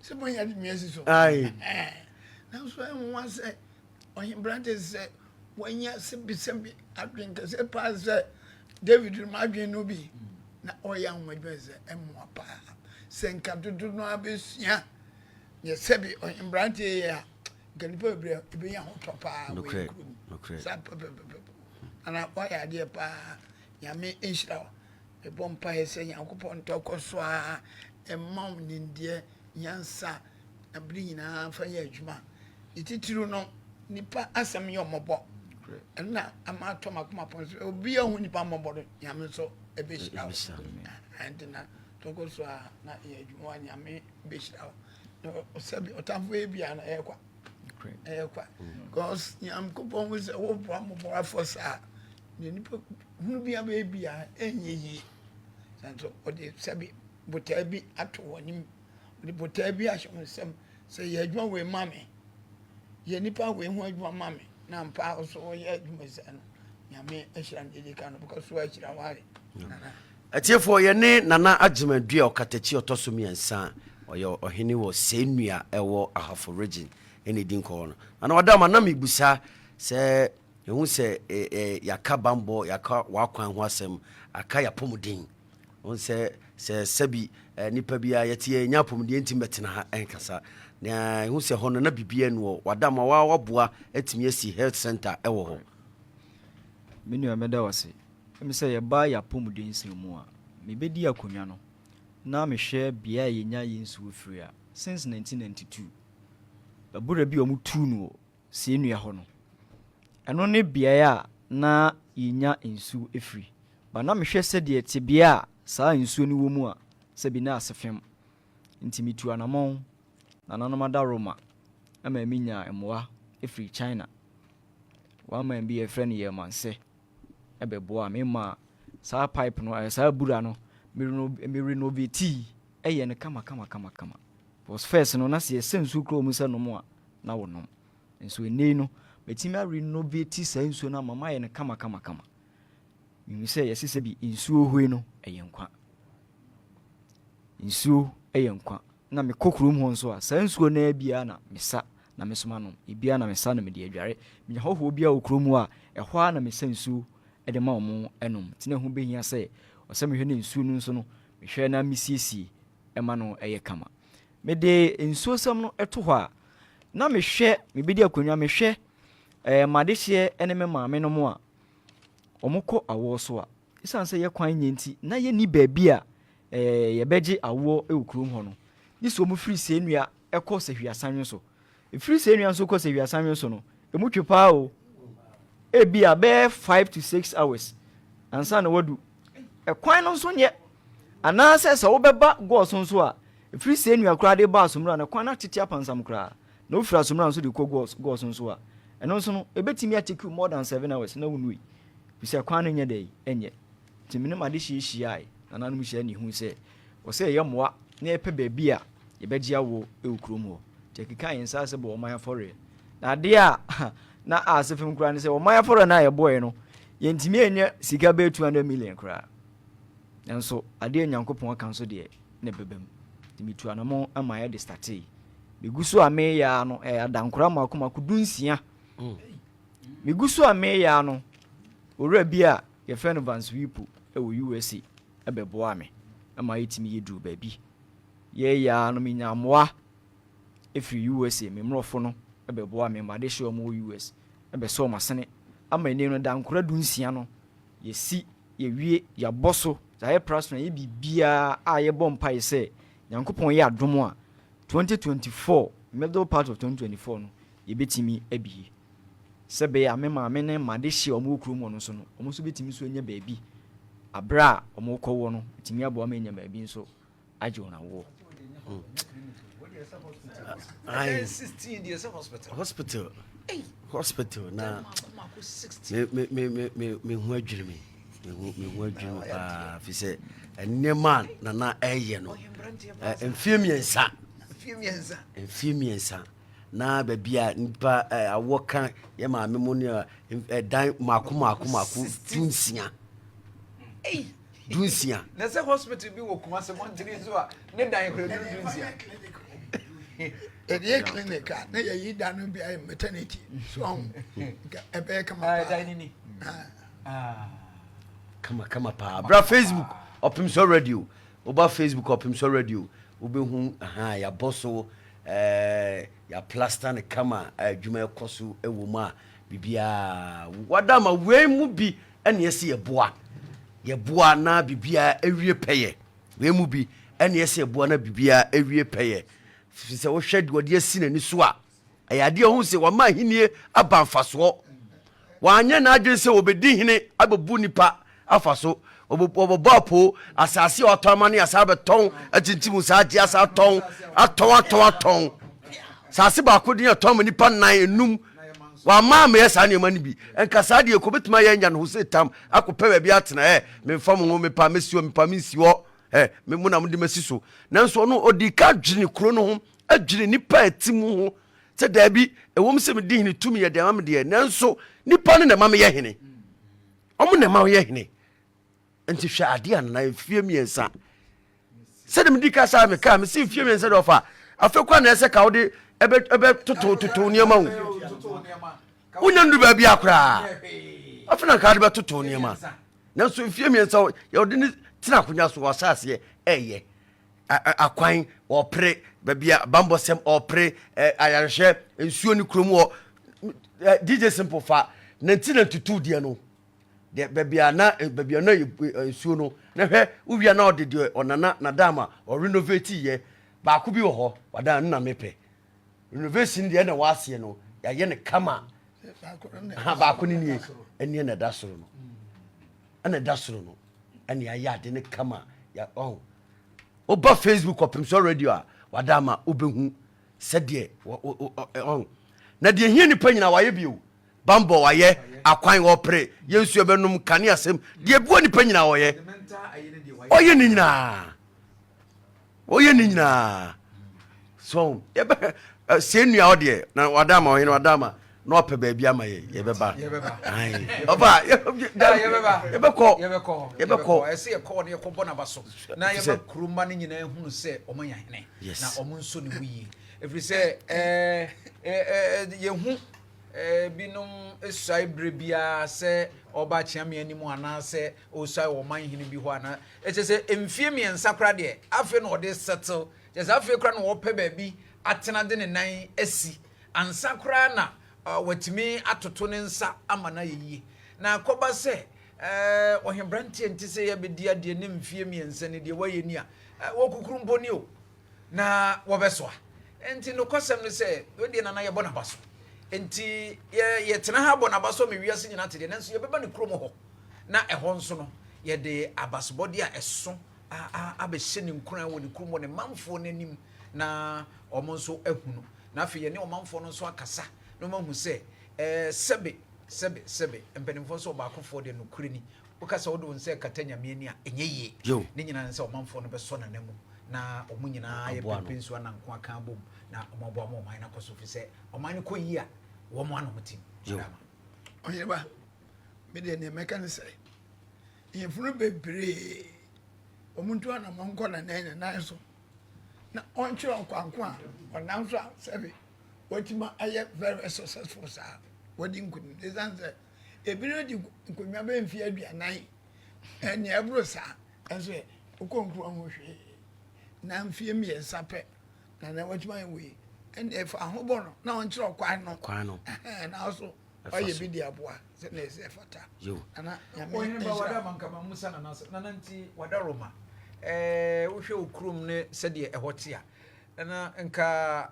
sɛ mo yɛ de mi asi so nanso ɛnwa sɛ ɔhe mmerante sɛ wɔnyɛ sɛbi sɛbi adwen kɛse paa sɛ David no adwen no bi na ɔyɛ ahomadwuma sɛ ɛmmoa paa sɛ nka dodo no abɛsua yɛ sɛbi ɔhe mmerante yɛ a nka nipa bebree ebenya ahotɔ paa wɔ yɛn kurom saa pɛpɛpɛpɛ ana wayɛ adeɛ paa Nyame nhyira wo mebɔ mpaeɛ sɛ Nyankopɔn ntɔ kɔ so a ɛma wo nimdeɛ nyansa na bere nyinaa fa yɛ adwuma ne titiriw no nipa asɛm yɛ ɔmmɔbɔ ɛno na ama atɔ makoma pɔn so obi ahu nipa mmɔbɔ no Nyame nso ɛbɛhyira wo ɛnti na tɔkɔ so a na yɛ adwuma Nyame bɛhyira wo Sɛbi ɔtamfo yɛ bia na ɛyɛ kwa. Ɛyɛ kwa. Because Nyankopɔn hu sɛ woboa mmɔbɔrafoɔ saa deɛ nipa hunu bi abɛyɛ bia ɛnyɛ yie. Nanso ɔde sɛbi botae bi ato wɔn anim. Ɔde botae bi ahyɛ wɔn nsam sɛ yɛ adwuma wei ma me. Yɛ nipa wei ho adwuma ma me. Na ampa nso wɔyɛ adwuma saa no Nyame ahyira no deɛ ka no bɛkɔ so ahyira ware. Nana. Atiefoɔ, yɛne Nana Agyeman Duah Ɔkatakyi ɔtɔ so mmiɛnsa, ɔyɛ ɔhene wɔ Sɛnua ɛwɔ Ahafo Region ɛna ɛdi nkɔmmɔ no. Nana Wadama, na mebusa sɛ yɛhu sɛ yɛaka bammɔ, yɛaka w'akwan ho asɛm, aka yɛapɔmuden. Wohu sɛ sɛ sɛbi nipa biara yɛte yɛnya apɔmuden yɛntumi bɛtena ha ɛnkasa. Na yɛhu sɛ hɔ no na biribiara nni hɔ. Wadama wa waboa atumi asi health center ɛwɔ hɔ. Me nua mɛda wo ase. Emi sɛ yɛba y'apɔmuden nsɛm mu a, mebɛdi akonwa no na mehwɛ bea a yɛnya yɛn nsuo firi a, since 1992, abura bi a wɔtuu no wɔ Seenua hɔ no, ɛno ne beaeɛ a na yɛnya nsuo firi. But na mehwɛ sɛdeɛ tebea a saa nsuo no wɔ mu a, sɛbi na ase fem. Nti metuu anamɔn, nananom adaworoma ma menyaa mmoa firii China. One man bi a yɛfrɛ no Yɛmansɛ. bɛboaa me maa saa pipe no, eh, saa abura no, me renovatii ɛyɛ no kama kama kama kama. Because first no, na sɛ yɛsɛ nsuo kura wɔn sɛ nom a, na wɔnom. Nso ɛnnɛ yi no, matumi arenovate saa nsuo no ama mayɛ no kama kama kama. Mehu sɛ yɛse sɛ bi nsuo hue no, ɛyɛ nkwa. Nsuo yɛ nkwa. Na mekɔ kurom hɔ nso a, saa nsuo no ara bi ara na mesa na me nso manom. Ebi ara na mesa na mede adware. Menya hɔhoɔ biara wɔ kurom hɔ a, ɛhɔ ara na mesa nsuo de ma wɔn nom. Nti na ɛho bɛhia sɛ ɔsɛ mehwɛ na nsuo no nso no, mehwɛ na mesiesie ma no yɛ kama. Mede nsuosɛm no to hɔ a, na mehwɛ, mebɛdi akonnwa, mehwɛ eh, m'adehyeɛ ne me maame nom a wɔkɔ awoɔ so a, Esiane sɛ yɛ kwan nyɛ nti, na yɛnni baabi a yɛbɛgye awoɔ wɔ kurom hɔ no. Gye sɛ wɔfiri Sɛnnua kɔ Sahwi-Asanwe so. Ɛfiri Sɛnnua nso kɔ Sahwi-Asanwe so no, ɛmu twe paa o. Ebia bɛyɛ 5 to 6 hours ansa na wadu. Ɛkwan no nso nyɛ. Anaasɛ sɛ wobɛba Gɔɔso nso a, ɛfiri Sɛnnua koraa de ba Asomura no, kwan no atete apansam koraa. Na wofiri Asomura nso de kɔ Gɔɔso nso a, ɛno nso no, ɛbɛtumi atake you more than 7 hours na wonui. Efisɛ kwan no nyɛ dɛn? Ɛnyɛ. Nti me ne m'adehyeɛ hyiae, nananom hyiae na yɛhui sɛ ɛwɔ sɛ yɛyɛ mmoa na yɛpɛ baabi a yɛbɛgye awoɔ wɔ kurom hɔ. Nti yɛkekaa yɛn nsa ase bɔɔ ɔman afɔreɛ. Na adeɛ a na ase fam koraa ne sɛ ɔman afɔreɛ no a yɛbɔeɛ no, yɛntumi annya sika bɛyɛ 200 million koraa. Nanso adeɛ a Nyankopɔn aka nso deɛ, na ɛbɛba mu. Nti metuu anamɔn ma yɛde startee. Megu so a mereyɛ ara no, ɛyɛ adankora mmaako mmaako 16. Megu so a mereyɛ ara no, owura bi a wɔfrɛ no Vance Whipple wɔ USA bɛboaa me ma yɛtumi yɛduruu baabi. Yɛreyɛ ara no, menyaa mmoa firii USA. Me mmorɔfo no bɛboaa me, m'adehyeɛ a wɔwɔ US bɛsɔɔ m'asene ama ɛnnɛ yi no, dankora 16 no, yɛasi, yɛawie, yɛabɔ so, yɛayɛ prasena, yɛayɛ biribiara a yɛbɔ mpaeɛ sɛ Nyankopɔn yɛ adom a, 2024, middle part of 2024 no, yɛbɛtumi abue. Sɛ ɛbɛyɛ a me maame ne m'adehyeɛ a wɔwɔ kurom hɔ no nso no, wɔn nso bɛtumi nso anya baabi aberɛ a wɔrekɔwɔ no, ɛtumi aboa ma anya baabi nso agye wɔn awoɔ. Hospital hospital na me me me me me ho adwiri me me ho me ho adwiri me paa fi sɛ nneɛma a nana ɛyɛ no mfie mmiɛnsa mfie mmiɛnsa na baabi a nipa awɔ ka yɛ maame mu ne ɛdan mako mako mako dunsia. dunsia. Na sɛ hospital bi wɔ Kumasi mmɔntene so a ne dan kura duru dunsia. Yɛde yɛ clinic a na yɛyi dan no bi ayɛ maternity so ɔho nka ɛbɛyɛ kama paa. Dan no ni. Kama kama paa. Bra Facebook Ɔpemsɔ Radio. Woba Facebook Ɔpemsɔ Radio wobɛhu aha yɛabɔ so ɛɛ yɛaplasta no kama adwuma ɛkɔ so ɛwɔ mu a biribiara wada ma wei mu bi ɛne ɛsɛ yɛboa yɛboa na biribiara awie pɛyɛ wei mu bi ɛne ɛsɛ yɛboa na biribiara awie pɛyɛ firi sɛ wohwɛ deɛ ɔde asi n'ani so a ɛyɛ adeɛ ɔhu sɛ wama ahennie aba mfasoɔ wanyɛ n'adwene sɛ wɔbɛdi hene abɛbu nipa afa so wɔbɛbɔ apoo asase a wɔatɔn ama ne asa abɛtɔn akyinkyim saa agye asa atɔn atɔn atɔn atɔn Saase baako din ɛtɔn ma nipa nnan enum wama ameyɛ saa nneɛma no bi nka saa deɛ kɔ bɛtumi ayɛ anya ne ho sɛ tam akɔpɛ baabi atena ɛ memfa mo ho mepa mɛsi hɔ mepa mensi hɔ ɛ me mo na mode masi so nanso ɔno ɔdi ka dwene kuro no ho adwene nipa a ɛte mu ho sɛ daabi ɛwom sɛ medi hene tumi yɛ deɛ ama me deɛ nanso nipa no na ɛma meyɛ hene ɔmo na ɛma meyɛ hene Nti hwɛ adeɛ a nana mfie mmiɛnsa sɛde medi ka saa mekaa mese mfie mmiɛnsa de ɔfa afei kora na ɛsɛ ka wode ɛbɛtoto toto nneɛma o wonya ndu baabi a koraa afei na nka wode bɛtoto nneɛma nanso mfie mmiɛnsa yɛwode ne tena akonnwa so wɔ asaseɛ ɛyɛ akwan ɔpere baabi a bambɔsɛm ɔpere ayarehwɛ nsuo ne kurom hɔ dj simple fa nanti na ntutu deɛ no Deɛ baabi a na baabi a na nsuo no na hwɛ wowia na ɔde deɛ ɔnana nadam a ɔrenovate yɛ baako bi wɔ hɔ wadan no na mepɛ renovation deɛ na wɔaseɛ no yɛayɛ no kama ha baako no nie ɛneɛ na ɛda soro no ɛna ɛda soro no ɛne ayɛ ade no kama ya ɔho woba facebook ɔpem sɛ radio a wada ama wobɛhu sɛdeɛ ɔho na deɛ hia nipa nyina wayɛ bio Bambɔ wayɛ, akwan ɔpere, yɛn nsuo bɛnom, kanea asɛm, deɛ ɛboa nipa nyinaa ɔyɛ. Ɔyɛ ne nyinaa. Ɔyɛ ne nyinaa. So yɛbɛ sɛ nua hɔ deɛ na wada ama ɔhene wada ama na ɔpɛ baabi ama yɛ yɛbɛba. Ɔba yɛbɛkɔ yɛbɛkɔ. Ɛsɛ yɛkɔ ne yɛkɔbɔ n'aba so na yɛma kuroma no nyinaa hunu sɛ ɔma yɛ hene na ɔmo nso ne mu yie ɛfiri sɛ ɛɛ ɛɛ yɛhu Ebinom suae berɛ biara sɛ ɔreba akyeame anim anaasɛ ɔresuae wɔ ɔman hene bi hɔ anaa ɛkyɛ sɛ mfie mmiɛnsa koraa deɛ afei na ɔde settle kyɛ sɛ afei koraa na ɔrepɛ baabi atena de ne nan asi ansa koraa na watumi atoto ne nsa ama no ayɛ yie na akɔba sɛ ɔhebranteɛ nte sɛ yɛbɛdi adeɛ ne mfie mmiɛnsa ni deɛ wayɛ ni a wɔkukuru mpo ni o na wɔbɛsoa. Enti nokwasɛm ne sɛ, wei deɛ Nana yɛbɔ n'aba so. Enti yɛ yɛtena ha bɔ n'aba so ma wiase nyinaa te deɛ, nanso yɛbɛba ne kurom hɔ, na ɛhɔ nso no, yɛde abasobɔdeɛ a ɛso a a abɛhyɛ ne nkuran wɔ ne kurom wɔ ne manfoɔ no anim na wɔn nso ahu no. Na afei yɛne ɔmanfoɔ no nso akasa na wɔahu sɛ ɛɛ sɛbe sɛbe sɛbe mpanimfoɔ nso ɔbaakofoɔ deɛ nokorɛ ni. Woka sɛ wode wo nsa rekata Nyame ani a, ɛnyɛ yie. Ne nyinaa ne sɛ ɔmanfoɔ no bɛsɔ Nana mu na wɔn nyinaa ayɛ Aboa no. pempe nsuo ananko aka abom na wɔn aboa ma ɔman no akɔ so ɛfiri sɛ ɔman no kɔ yie a wɔn ano wɔn tim. Yo. Ɔdama. Ɔheneba, me deɛ deɛ mɛka ne sɛ, nhemfo no bebree wɔn ntu anamɔ nkɔ Nana ne nan so na ɔnkyerɛ ɔkwanko a ɔnam so a sɛbe watumi ayɛ very very successful saa wadi nkunim ɛsiane sɛ Ebinom di nkonnwa bɛyɛ mfe aduanan, nea ɛboro saa nso ɛ, wokɔ nkuro ho hwee. Na mfeɛ mmiɛnsa pɛ na na watumi ayɛ wei. Ɛnna ɛfa ahobɔ no na ɔnkyerɛ ɔkwan no. Kwan no. Na ɔso ɔyɛ bi de aboa sɛnea ɛsɛ ɛfata. Yo. Nana nyame Ɔhene ba wada nhyira. ma nka ma musa nana sɛ nana nti wada Roma ɛɛ wohwɛ wo kurom ne sɛdeɛ ɛhɔ te a Na nka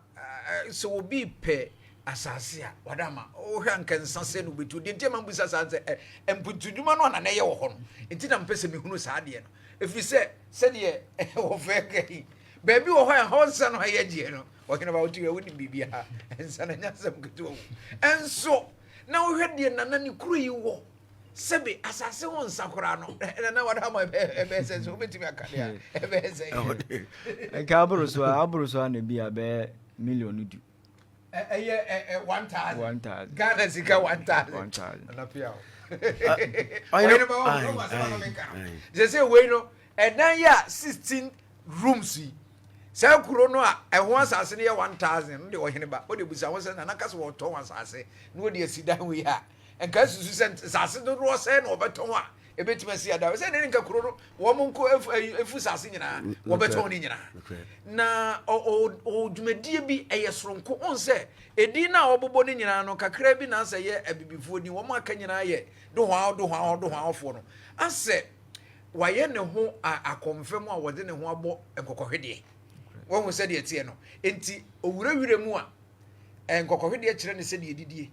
sɛ obi repɛ asase a, wada ama wohwɛ a nka nsa sɛ no wobɛtu. Deɛ nti a mabisa saa sɛ mpuntudwuma no a na na ɛyɛ wɔ hɔ no nti na mepɛ sɛ mehunu saa adeɛ no. Ɛfiri sɛ, sɛdeɛ wɔfɛ ka yi, baabi wɔ hɔ a ɛhɔ nsa no ayɛ gyeɛ no, ɔhene ba wote wɔ wonim biribiara, nsa no nyɛ asɛm ketewa o. Ɛnso, na wohwɛ deɛ nana ne kuro yi wɔ, sɛbe asase ho nsa koraa no, nana wada ma ɛbɛyɛ sɛ sɛ wobɛtumi aka deɛ a, ɛbɛyɛ sɛ. Nka aboro so a, aboro so a na bi a bɛyɛ million du. Ɛyɛ 1000. 1000. Ghana sika 1000. 1000. Anapia o. Ɔyɛ ba wɔn wɔn asɛm anam nka. Sɛ sɛ wei no ɛdan yi a 16 rooms yi. Saa kuro no a ɛho asase no yɛ 1000 no de ɔhene ba. Wode busa ho sɛ nana kasa wɔtɔn asase na wɔde asi dan wei a. Nka susu sɛ nsase dodoɔ sɛn na wɔbɛtɔn a ɛbɛtumi asi adan. Sɛ ne nka kuro no wɔn nko efu sase nyinaa wɔbɛtɔn ne nyinaa. Na ɔ dwumadie bi ɛyɛ soronko. Wɔn sɛ edin no a wɔbobɔ ne nyinaa no kakra bi na asɛ yɛ abibifoɔ din, wɔn aka nyinaa yɛ dohwaa dohwaa dohwaafoɔ no. Asɛ wayɛ ne ho akɔmfɛ mu a wɔde ne ho abɔ nkɔkɔhwedeɛ. Wɔn sɛdeɛ ɛteɛ no. Nti owurawura mu a nkɔkɔhwedeɛ kyerɛ ne sɛdeɛ didie.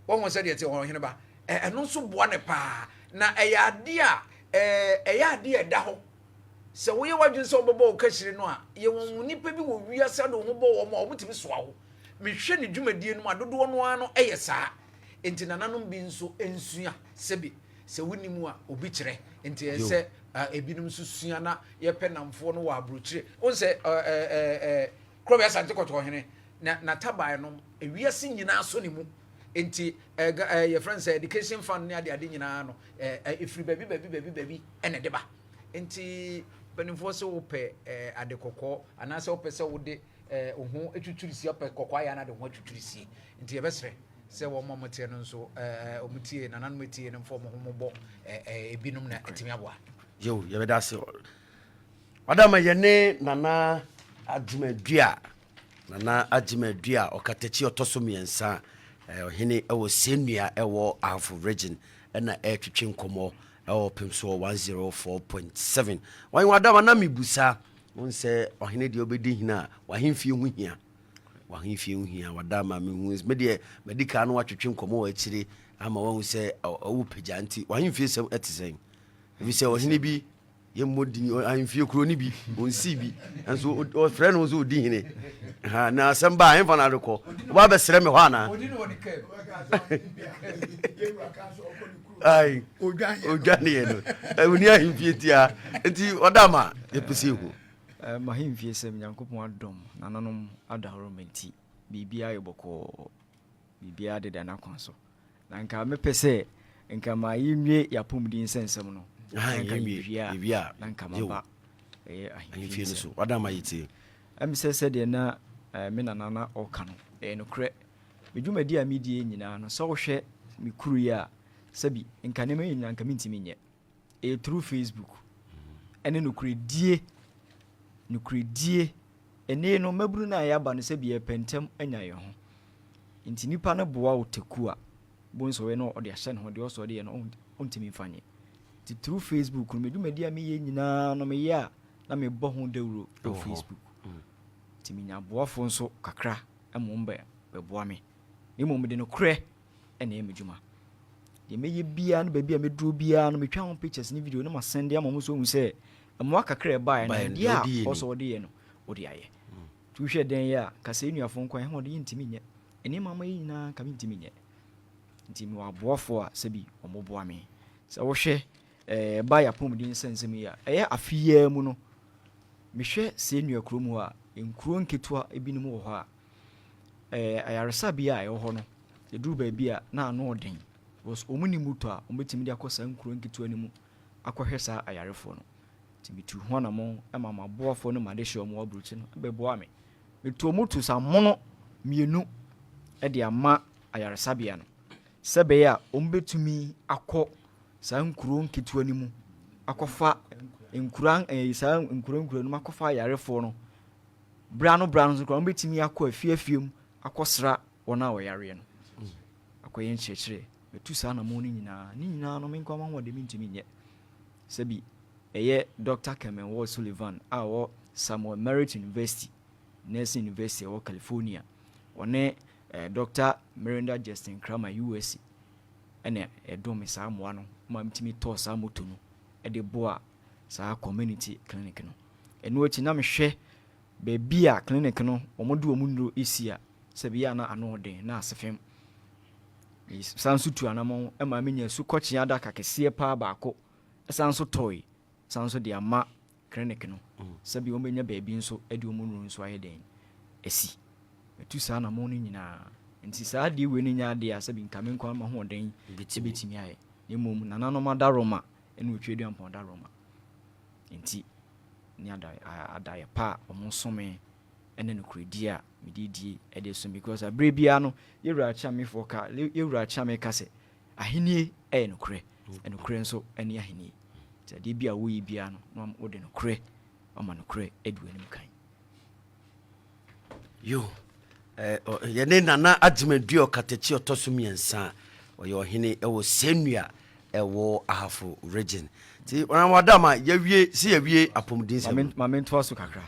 Wɔn sɛdeɛ ɛteɛ wɔn ɔhene ba. Ɛno nso boa ne paa. Na ɛyɛ adeɛ a ɛyɛ adeɛ a ɛda hɔ. Sɛ woyɛ w'adwene sɛ wobɛbɔ wo kahyire no a, yɛwɔ nnipa bi wɔ wiase ade wo ho bɔ wɔn a wɔtumi soa wo. Mehwɛ ne dwumadie no mu a, dodoɔ no ara no yɛ saa. Enti nananom bi nso nsua sɛbi sɛ wonni mu a obi kyerɛ. Enti ɛyɛ sɛ ebinom nso sua na yɛpɛ namfoɔ no wɔ aburokyire. Wohu sɛ Kurɔbea Asante Kɔtɔkɔhene na n'ataban no ewiase nyinaa sɔ ne mu. Enti yɛfrɛ no sɛ education fund ne adeade nyinaa no ɛfiri baabi baabi baabi baabi ɛna ɛde ba. Enti mpanimfoɔ sɛ wopɛ ade kɔkɔɔ anaasɛ wopɛ sɛ wode wo ho twitwiri sie, wopɛ kɔkɔɔ ayɛ anaa de ho atwitwiri sie. Nti yɛbɛsrɛ sɛ wɔn a wɔteɛ no nso wɔn tie nananom tie no mfa wɔn ho mmobɔ ebinom na atumi aboa. Yo, yɛbɛda ase. Ɔdama yɛne Nana Agyemadua, Nana Agyemadua ɔkatakyi ɔtɔ so mmiɛnsa, ɔhene ɛwɔ Sɛnua ɛwɔ Ahafo region ɛna ɛretwetwe nkɔmmɔ ɛwɔ pem soɔ 104.7. Wɔn wadama na mebusa wɔn sɛ ɔhene deɛ ɔbɛdi hene a wahemfie ho hia, wahemfie ho hia. Wadama mehu me deɛ madi kan no watwetwe nkɔmmɔ wɔ akyire ama wahu sɛ ɔwɔ pagya nti wahemfie sɛm ɛte sɛn, ɛfiri sɛ ɔhene bi yɛmmɔ din ahemfie kuro no bi ɔnsii bi nso ɔfrɛ no sɛ ɔdi hene na asɛm ba ahemfa no ade kɔ woba bɛsrɛ me hɔ anaa ɔdwaneɛ no ɔni ahemfie tia nti ɔda ma yɛpɛ sɛ ɛhu mahemfie sɛm Nyankopɔn adom nananom adahoro nti biribiara yɛ bɔkɔɔ, biribiara deda n'akwan so. Na nka mepɛ sɛ nka ma yɛnwie yɛapɔmuden nsɛnsɛm no, na nka yɛwie a, na nka maba ɛyɛ ahemfie no so. Wada ma yɛtie. Ɛm sɛ sɛdeɛ na me nana na ɔka no, ɛyɛ nokorɛ. Me dwumadi a medie nyinaa no, sɛ wohwɛ me kuro yi a, sɛbi nka nneɛma yi nyinaa nka mentumi nyɛ. Ɛyɛ through Facebook ɛne nokorɛdie, nokorɛdie. Ɛnnɛ yi no, mmabunu no a yɛaba no sɛbi yɛpɛ ntɛm anya yɛn ho. Nti nipa no boa wo taku a, bohu sɛ ɔyɛ no ɔde ahyɛ ne ho, deɛ ɔsɛ ɔde yɛ no ɔntumi mfa nyɛ. Nti through Facebook no, me dwumadi a meyɛ nyinaa no meyɛ a na mebɔ ho dawuro wɔ Facebook. Nti menya aboafoɔ nso kakra ma wɔn bɛboa me. Na mmom mede nokorɛ na ɛyɛ m'adwuma. Deɛ mɛyɛ biara no baabi a mɛduro biara no metwa ho pictures ne video na masɛnde ama wɔn nso ahu sɛ mmoa kakra a ɛbaeɛ no adeɛ a ɔsɛ ɔde yɛ no ɔde ayɛ. Nti wohwɛ dɛn yɛ a nka sɛ nnuafoɔ nko a ɛho ɔde yɛntumi nyɛ. Nneɛma ama yɛ nyinaa nka mentumi nyɛ. Nti mewɔ aboafoɔ a sɛbi wɔboa me. Sɛ wohwɛ ɛba yɛ apɔmuden nsɛnsɛm yi a ɛyɛ afe yi ara mu no mehwɛ sɛ nnua kurom hɔ a nkuro nketewa ebinom wɔ hɔ a ayaresabea a ɛwɔ hɔ no ɛduru baabi a na ano ɔden because wɔn nni moto a wɔbɛtumi de akɔ saa nkuro nketewa no mu akɔhwɛ saa ayarefoɔ no. Nti metu ho anammɔn ma m'aboafoɔ ne m'adehyeɛ a wɔwɔ aburokyi no bɛboa me. Metuo moto samono mmienu de ama ayaresabea no sɛ ɛbɛyɛ a wɔbɛtumi akɔ saa nkuro nketewa no mu akɔfa nkura saa nkuro nkuro no mu akɔfa ayarefoɔ no berɛ ano berɛ ano nso koraa wɔbɛtumi akɔ afie afie mu akɔsra wɔn a wɔyareɛ no akɔyɛ nkyerɛkyerɛ. Matu saa anammɔn no nyinaa. Ne nyinaa no me nko ara m'ahoɔden mentumi nyɛ. Sɛbi ɛyɛ Dɔkta Kerman Ward Sullivan a ɔwɔ Samuel Merritt University, Nursing University a ɛwɔ California, ɔne Dɔkta Mirinda Justin Kramer, USA, ɛna ɛdom me saa mmoa no ma metumi tɔɔ saa moto no de boa. saa community clinic no. Ɛno akyi na mehwɛ baabi a clinic no wɔde wɔn nnuro si a, sɛ ɛbɛyɛ a na ano ɔden na ase fam. Mesan nso tu anamɔn ma menya asukɔkyea adaka kɛseɛ paa baako san nso tɔe san nso de ama clinic no sɛbi wɔbɛnya baabi nso de wɔn nnuro nso ayɛ dɛn asi. Matu saa anamɔn no nyinaa. Nti saa adeɛ wei no nyɛ adeɛ a sɛbi nka me nko ara m'ahoɔden bɛtumi ayɛ. Na mmom nananom adaworoma ne Otweaduampɔn adaworoma nti ne adayɛ pa a wɔsome ne nokorɛdie a mede die de som, because aberɛ biara no yɛwura Kyeamefoɔ ka, yɛwura Kyeame ka sɛ ahennie yɛ nokorɛ, nokorɛ nso ne ahennie. Nti adeɛ bi a woyɛ biara no na wode nokorɛ ama nokorɛ adi w'anim kan. Yo, eh, yɛne Nana Agyemadua Ɔkatakyi ɔtɔ so mmiɛnsa, ɔyɛ ɔhene ɛwɔ Sɛnua ɛwɔ Ahafo region. Nti wadama yɛwie sɛ yɛwie apɔmuden sɛm. Ma mentoa so kakra.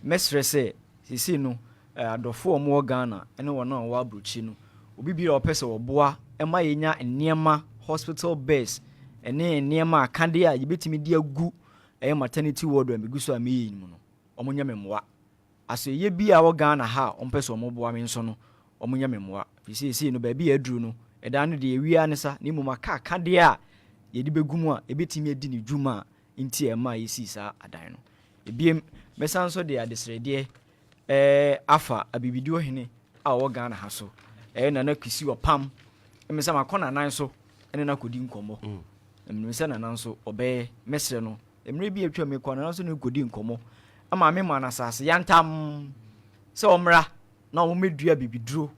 Mɛsrɛ sɛ seesei no adɔfo a wɔwɔ Ghana ne wɔn a wɔwɔ aburokyi no, obi biara a ɔpɛ sɛ ɔboa ma yɛnya nneɛma, hospital beds ne nneɛma akadeɛ a yɛbɛtumi de agu ɛyɛ maternity ward a megu so a meyɛ yi mu no, wɔnyɛ me mmoa. Asoɛeɛ bi a ɛwɔ Ghana ha a wɔpɛ sɛ wɔboa me nso no, wɔnyɛ me mmoa. Ɛfiri sɛ seesei no, baabi a aduru no, ɛdan no deɛ yɛwie ara ne sa, na mmom aka akadeɛ a yɛde bɛgu mu a ɛbɛtumi adi ne dwuma a nti a ɛmaa yɛsii saa adan no. Ebiem, mɛsan nso de adesrɛdeɛ eh, afa Abibiduo hene a ɔwɔ Ghana ha so, ɛyɛ Nana Kwesi Ɔpam. Ɛmɛ sɛ makɔ Nana nso ne no akɔdi nkɔmmɔ. Na menim sɛ Nana nso ɔbɛyɛ, mɛsrɛ no Mmerɛ bi a atwam mekɔɔ Nana so ne no kɔdii nkɔmmɔ ma me maa no asase yantam sɛ ɔmmra na wɔmmɛdua bibiduro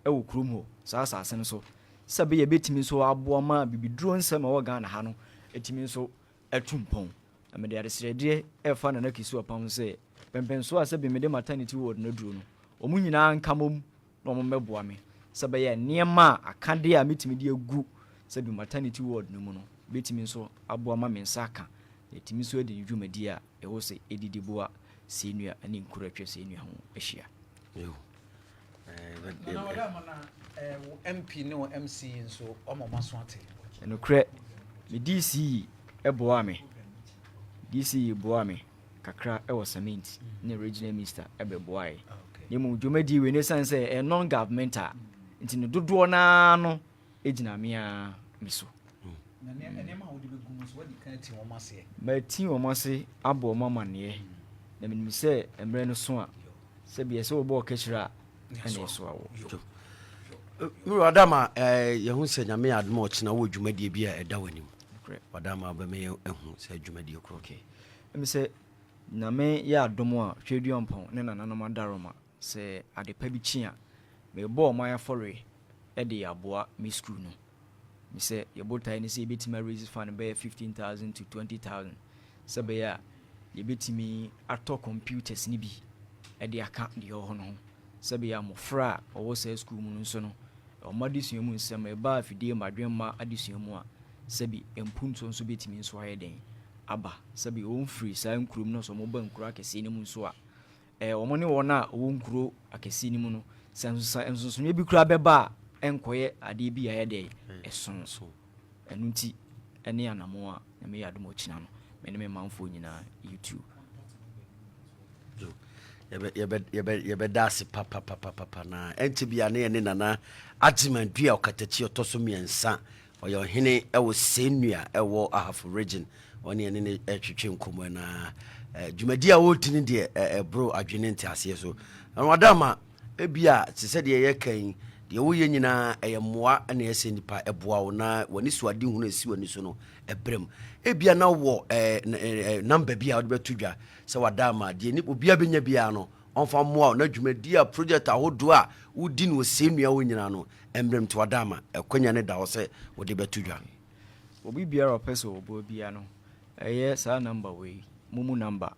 wɔ kurom hɔ, saa asase no so, sɛ ɛbɛyɛ ɛbɛtumi nso aboa ma bibiduro nsɛm a ɛwɔ Ghana ha no atumi nso atu mpɔn. Na mede adesrɛdeɛ refa Nana Kisu Apam so sɛ pɛmpɛnsoɔ a sɛbi mede maternity ward no aduro no, wɔn nyinaa nka mmom na wɔmmɛboa me sɛ ɛbɛyɛ a nneɛma a akadeɛ a mɛtumi de agu sɛbi maternity ward no mu no bɛtumi nso aboa ma me nsa aka na atumi nso adi ne dwumadie a ɛwɔ sɛ ɛdi de boa Sɛnnua ne nkuro a atwa Sɛnnua ho ahyia. Nana wɔde ama na wo MP ne wo MC nso ɔma ɔma so ate. Nokorɛ, me DC yi boaa me. DC yi boaa me kakra wɔ cement ne regional minister bɛboaeɛ. Na mmom dwumadie wei no ɛsiane sɛ ɛyɛ non-governmental nti no dodoɔ no ara no gyina me ara me so. Na nneɛma a wode bɛgu mu nso woadi kan ati wɔn aseɛ? Mati wɔn ase abɔ wɔn amanneɛ, na menim sɛ mmerɛ no so a, sɛdeɛ sɛ wobɔ ɔkahyire a, ɛna ɛsoa wo. Me wura Adama, yɛhu sɛ Nyame yɛ adom a ɔkyena wowɔ dwumadie bi a ɛda w'anim. Wadama wobɛma yɛahu saa dwumadie korɔ. Okay. Ɛmi sɛ Nyame yɛ adom a Tweaduampɔn ne nananom adaroma sɛ adepa bi kye a, mebɔ ɔman afɔreɛ de aboa me sukuu no. Me sɛ yɛ botae ne sɛ yɛbɛtumi a raise fund bɛyɛ 15,000 to 20,000 sɛ ɛbɛyɛ a yɛbɛtumi atɔ computers no bi de aka deɛ ɛwɔ hɔ no ho sɛ ɛbɛyɛ a mmɔfra a wɔwɔ saa sukuu mu no nso no wɔn adesua mu nsɛm ɛba afidie mmadwemma adesua mu a sɛbi mpuntuo nso bɛtumi nso ayɛ dɛn aba sɛbi wɔn firi saa nkuro mu no sɛ wɔba nkuro akɛseɛ no mu nso a Ɛɛ, wɔn ne wɔn a wɔwɔ nkuro akɛseɛ no mu no, sɛ nsosa nsonsonoeɛ bi koraa bɛba a, ɛnkɔyɛ adeɛ bi a ɛyɛ dɛ, ɛso. Ɛno nti ne anammɔn a Nyame yɛ adom a ɔkyina no, me ne me manfoɔ nyinaa yɛtu. Yɛbɛda ase papapapapa na ɛnkyɛ bia ne yɛne Nana Agyeman Dua Ɔkatakyi ɔtɔ so mmiɛnsa. Ɔyɛ ɔhene wɔ Senua ɛwɔ Ahafo region. Ɔne yɛne no ɛtwetwe nkɔmmɔ na dwumadi a wɔredi no deɛ ɛboro adwene ne nteaseɛ so. Na wadama ebia te sɛ deɛ yɛka yi, deɛ woyɛ nyinaa ɛyɛ mmoa na ɛsɛ nipa ɛboa wo na w'ani so ade hunu esi w'ani so no ɛbrɛ mu. Ebia na wɔ namba bi a wode bɛto dwa sɛ wadama deɛ ni obiara bɛnya biara no ɔmfa mmoa wo na dwumadi a project ahodoɔ a wodi no wɔ Senua hɔ nyinaa no Mbrɛ mto ada ama akwanya no da hɔ sɛ wode bɛto dwa. Obi biara a ɔpɛ sɛ ɔboa biara no, ɛyɛ saa number wei, momo number,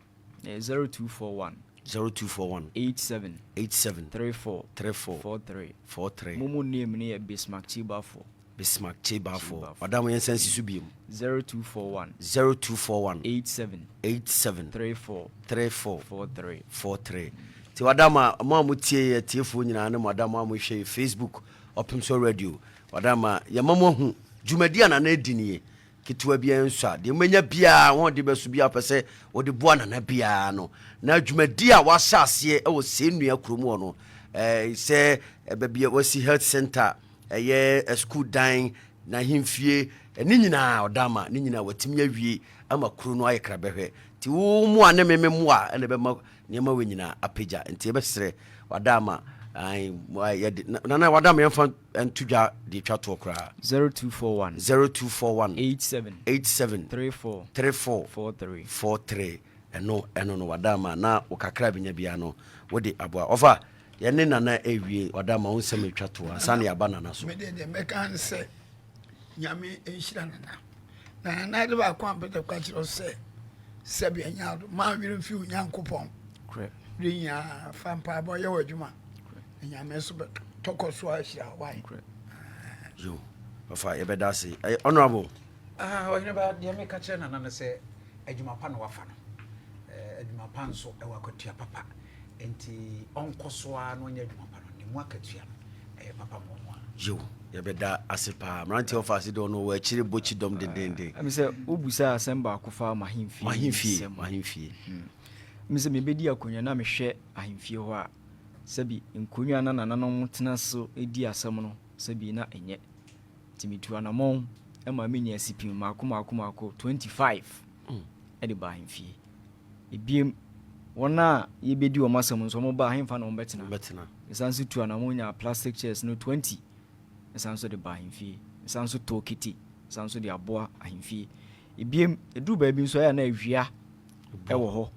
ɛyɛ 0241. 0241. 87. 87. 34. 34. 43. 43. Momo name no yɛ Bismarck Kyibafo. Bismarck Kyibafo. Ɔda mo yɛn nsa nsi so bio. 0241. 0241. 87. 87. 34. 34. 43. 43. Nti wada ma mo a motie yɛ atiefoɔ nyinaa ne mo ada mo a mohwɛ yɛ Facebook Ɔpemsoɔ Radio, wada ma yɛma mo ahu dwumadi a Nana adi nie. Ketewa biara nsua. Deɛ mobɛnya biara, wɔn de bɛso biara pɛ sɛ wɔde boa nana biara no. Na dwumadi a wɔahyɛ aseɛ wɔ Sɛnnua kurom hɔ no, sɛ baabi a wɔasi health center, ɛyɛ school dan, n'ahemfie, ne nyinaa ɔda ama ne nyinaa watumi awie ama kuro no ayɛ krabɛhwɛ. Nti wo mmoa ne me me mmoa ɛna ɛbɛma nneɛma wɔ nyinaa apagya. Nti yɛbɛsrɛ wada ama nana wada ama yɛmfa nto dwa de twa toɔ koraa. 0241 0241 87 87 34 34 43 43. Ɛno no wada ama na wo kakra bɛnya biara no wode aboa. Ɔfa yɛne nana ɛwie wada ama wo nsɛm atwa toɔ ansa na yɛaba nana so. Mede deɛ mɛka ne sɛ Nyame nhyira nana. Na nana de baako a mpɛtɛ ka kyerɛ sɛ sɛbi ɛnyɛ ado maa werɛ mfi Onyankopɔn. Bere nyinaa fa mpaebɔ yɛ wɔ adwuma. Na Nyame nso bɛtɔkɔ so ahyira wae. Yo, ɔfa yɛbɛda ase. Honorable. Ah, ɔhene ba deɛ meka kyerɛ nana no sɛ adwuma pa na wafa no. Adwuma pa nso ɛwɔ akatua papa. Nti ɔnkɔ so ara na ɔnyɛ adwuma pa no, ne mu akatua no ɛyɛ papa ma ɔno a. Yo, yɛbɛda ase paa. Mmeranteɛ ɔfa ase deɛ ɔno wɔ akyire bɔ kyidɔm dendenden. Ɛmi sɛ wobusa asɛm baako fa m'ahemfie M'ahemfie, m'ahemfie. Ɛmi sɛ mebɛdi akonnwa na mehwɛ ahemfie hɔ a, sɛbi nkonnwa na nananom tena so di asɛm no, sɛbi na ɛnyɛ. Nti metu anammɔn ma menya asipim mmaako mmaako mmaako 25 ɛde ba ahemfie. Ebiem, wɔn a yɛbɛdi wɔn asɛm nso, wɔn ba ahemfa na wɔn bɛtena. Bɛtena. Mesan nso tu anammɔn nyaa plastic chairs no 20. Mesan nso de ba ahemfie. Mesan nso tɔɔ kete. Mesan nso de aboa ahemfie. Ebiem, ɛduru baabi nso ɛyɛ a na awia ɛwɔ hɔ.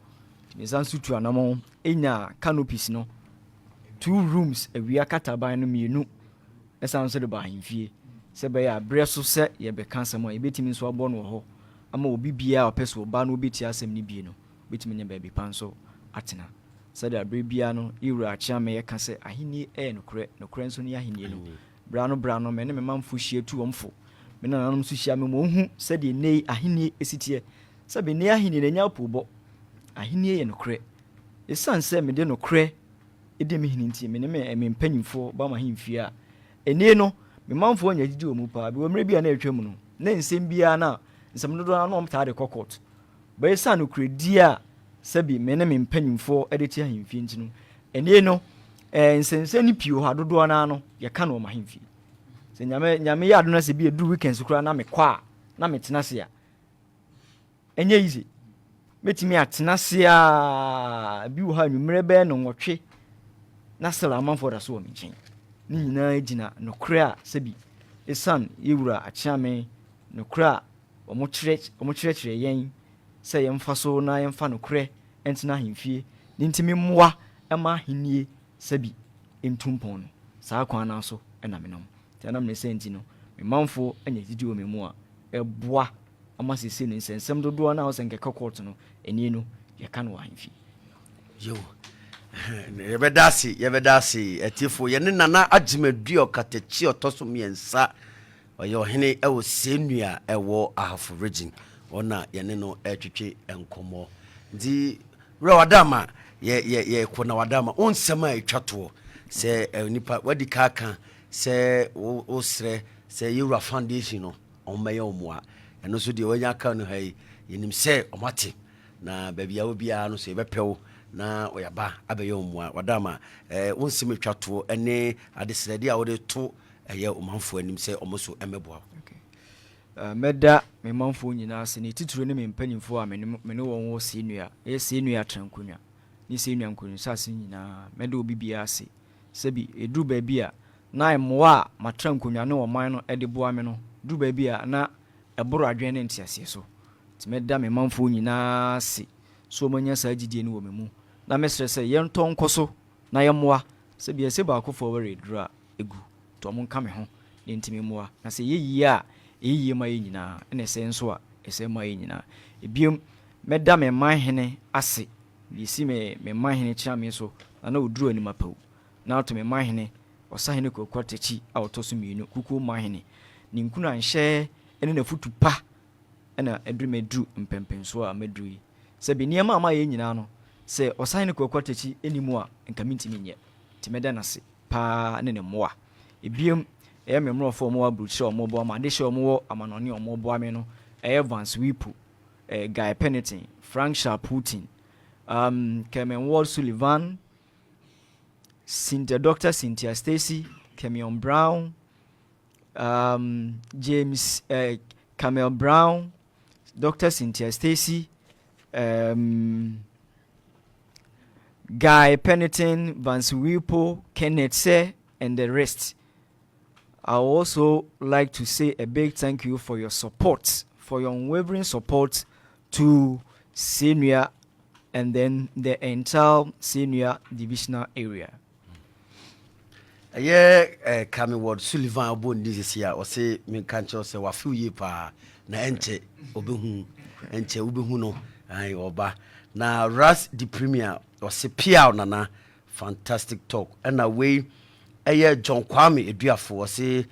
Nti mesan nso tu anammɔn nyaa canopies no 2 rooms awia kataban no 2 ɛsan nso de ba ahemfie sɛ ɛbɛyɛ a berɛ so sɛ yɛbɛka asɛm a yɛbɛtumi nso abɔ no wɔ hɔ ama obi biara a ɔpɛ sɛ ɔba na ɔbɛtie asɛm no bie no bɛtumi anya baabi pa nso atena. Sɛdeɛ berɛ biara no yɛwura Akyeame yɛka sɛ ahennie yɛ nokorɛ, nokorɛ nso ne ahennie no. Berɛ ano berɛ ano me ne me manfo hyia tu wɔn fo. Me nananom nso hyia me ma wɔhu sɛdeɛ nnɛ yi ahennie si teɛ. Sɛbe nnɛ yi ahennie no ɛnyɛ apoobɔ. Ahennie yɛ nokorɛ. Ɛsiane sɛ mede nokorɛ di me hene nti, me ne me mpanimfoɔ ba m'ahemfie a, ɛnnie no, me manfoɔ nya gyidi wɔ mu paa. Bi wɔ mmerɛ bi a na atwa mu no, na nsɛm biara na nsɛm dodoɔ no na wɔtaa de kɔ court. But ɛsiane nokorɛdie a sɛbi me ne me mpanimfoɔ de te ahemfie nti no, ɛnnie no, nsɛnsɛm no pii wɔ hɔ a dodoɔ no ara no, yɛka no wɔ m'ahemfie. Sɛ Nyame, Nyame yɛ adom na sɛ bi ɛduru weekends koraa na mekɔ a, na metena ase a, ɛnyɛ easy. Mɛtumi atena ase a, bi wɔ hɔ a anwummerɛ bɛyɛ nnɔnwɔtwe na still amanfoɔ da so wɔ me nkyɛn. Ne nyinaa gyina nokorɛ a sɛbi ɛsiane yɛwura Akyeame nokorɛ a wɔkyerɛkyerɛ yɛn sɛ yɛmfa so na yɛmfa nokorɛ ntena ahemfie ne ntumi mmoa ma ahennie sɛbi ntu mpɔn no, saa kwan no ara so na menam. Nti ɛnam ne saa nti no, me manfoɔ anya gyidie wɔ me mu a ɛboa ama seesei no nsɛnsɛm dodoɔ no a wɔsɛ nkɛkɔ kɔɔto no ani no, yɛka no wɔ ahemfie. Yo, yɛbɛda ase, yɛbɛda ase atiefo. Yɛne Nana Agyemadua Ɔkatakyi ɔtɔ so mmiɛnsa, ɔyɛ ɔhene ɛwɔ Senua ɛwɔ Ahafo region. Ɔna yɛne no ɛretwetwe nkɔmmɔ. Nti wura wada ama yɛ yɛ yɛkɔ na wada ama wo nsɛm a ɛtwa toɔ sɛ nipa wadi ka aka sɛ wosrɛ sɛ yɛwura foundation no ɔmmɛyɛ wo mmoa. Ɛno nso deɛ wanya aka no ha yi, yɛnim sɛ ɔmate na baabi a obiara no sɛ yɛbɛpɛ wo na ɔyaba abɛyɛ wo mmoa. Wada ama wo nsɛm atwa toɔ ne adesrɛdeɛ a wode to ɛyɛ ɔmanfoɔ anim sɛ ɔmo so mmɛboa wo. Okay. Mɛda me manfoɔ nyinaa ase, ne titire ne me mpanimfoɔ a me ne wɔn wɔ Senua, ɛyɛ Senua Atrankonnwa ne Senua Nkonimsase nyinaa. Mɛda obi biara ase. Sɛbi, ɛduru baabi a, na mmoa a m'atrankonnwa ne ɔman no de boa me no duru baabi a na ɛboro adwene ne nteaseɛ so. Nti mɛda me manfoɔ nyinaa ase sɛ wɔanya saa gyidie no wɔ me mu, na mɛsrɛ sɛ yɛntɔ nkɔ so na yɛmmoa. Sɛbi, ɛsɛ baakofoɔ wɛre aduru a, ɛgu. Nti wɔnka me ho na ɛntumi mmoa. Na sɛ ɛyɛ yie a, ɛyɛ yie ma yɛn nyinaa, ɛna ɛsɛe nso a, ɛsɛe ma yɛn nyinaa. Ebiem, mɛda me man hene ase Deɛ ɛsi me me manhene kyeame so na na ɔduru anim apawu, na ato me manhene Ɔsahene Kwaku Atakyi a ɔtɔ so mmienu, Kukuo manhene, ne nkuranhyɛ ne n'afutu pa na ɛde me aduru mpɛnpɛnsoɔ a maduru yi. Sɛbe nneɛma a mayɛ nyinaa no, sɛ Ɔsahene Kwaku Atakyi nni mu a, nka mentumi nyɛ. Nti mɛda no ase pa ara ne ne mmoa. Ebiem, ɛyɛ me mmorɔfo a wɔwɔ aburokyire a wɔboa me, adehye a wɔwɔ amanɔne a wɔboa me no, Ɛyɛ Vance Wipo, eh, Guy Pennington, Frank Sharpootin, um, Kermen Ward Sullivan, Cynthia, Dr. Cynthia Stacy, Kemion Brown, um, James eh, Camel Brown, Dr. Cynthia Stacy, um, Guy Pennington, Vance Wipo, Kenneth Se, and the rest. I would also like to say a big thank you for your support, for your unwavering support to Senior and then the entire Senior divisional area. Ɛyɛ eh, Kame Ward Sullivan ɔbɔ ne sisi a ɔse menka nkyerɛ sɛ wafew yie paa na ɛnkyɛ ɔbɛhu, ɛnkyɛ wobɛhu no ɔba. Na Ras de Premier ɔse piaw nana, fantastic talk. Ɛna wei ɛyɛ John Kwame Eduafo, ɔse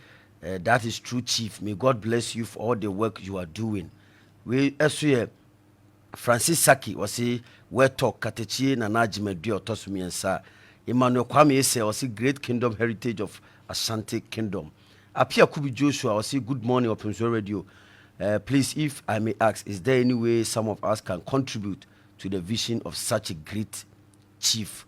that is true, chief, may God bless you for all the work you are doing. Wei ɛso yɛ Francis Saki, ɔse well talk, Katakyie Nana Agyemadua ɔtɔ so mmiɛnsa. Emmanuel Kwame Ese ɔse great kingdom, heritage of Ashanti Kingdom. Apia Kubi Joshua ɔse good morning, Ɔpemsoɔ Radio. Please, if I may ask, is there any way some of us can contribute to the vision of such a great chief?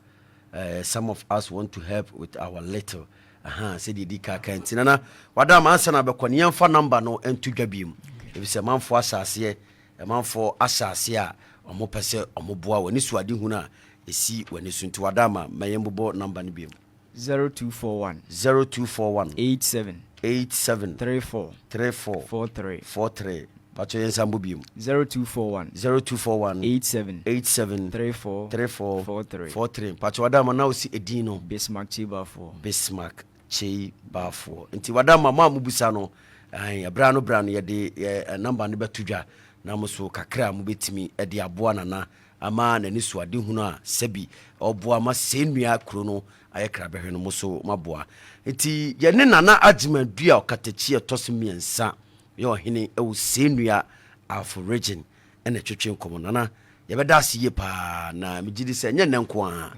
Some of us want to help with our little. Aha, sɛdeɛ di kaka nti nana wada ma ansa na bɛkɔ ne yɛmfa number no nto dwa biom, ɛfisɛ manfoɔ ahyɛ aseɛ, ɛmanfoɔ ahyɛ aseɛ a ɔmo pɛ sɛ ɔmo boa w'ani so ade hunu a ɛsi w'ani so, nti wada ma ma yɛmbobɔ number no biom. 0241. 0241. 87. 87. 34. 34. 43. 43. Patwɛ, yɛnsa mbɔ biom. 0241. 0241. 87. 87. 34. 34. 43. 43. Patwɛ, wada ma na wosi edin no? Bismarck Chibafoɔ. Bismarck Kyei Baafoɔ. Nti wada ma mo a mobusa no, ɛberɛ no berɛ no yɛde number no bɛto dwa na mo so kakra a mobɛtumi de aboa nana ama n'ani so ade hunu a sɛbi ɔboa ma sɛ nnua kuro no ayɛ krabɛhwɛ no, mo so maboa. Nti yɛne Nana Agyemadua Ɔkatakyi ɛtɔ so mmiɛnsa, yɛ ɔhene ɛwɔ Sɛnua Ahafo Region, ɛna twetwe nkɔmmɔ. Nana, yɛbɛda ase yie paa na megye di sɛ ɛnyɛ nnɛ nko a,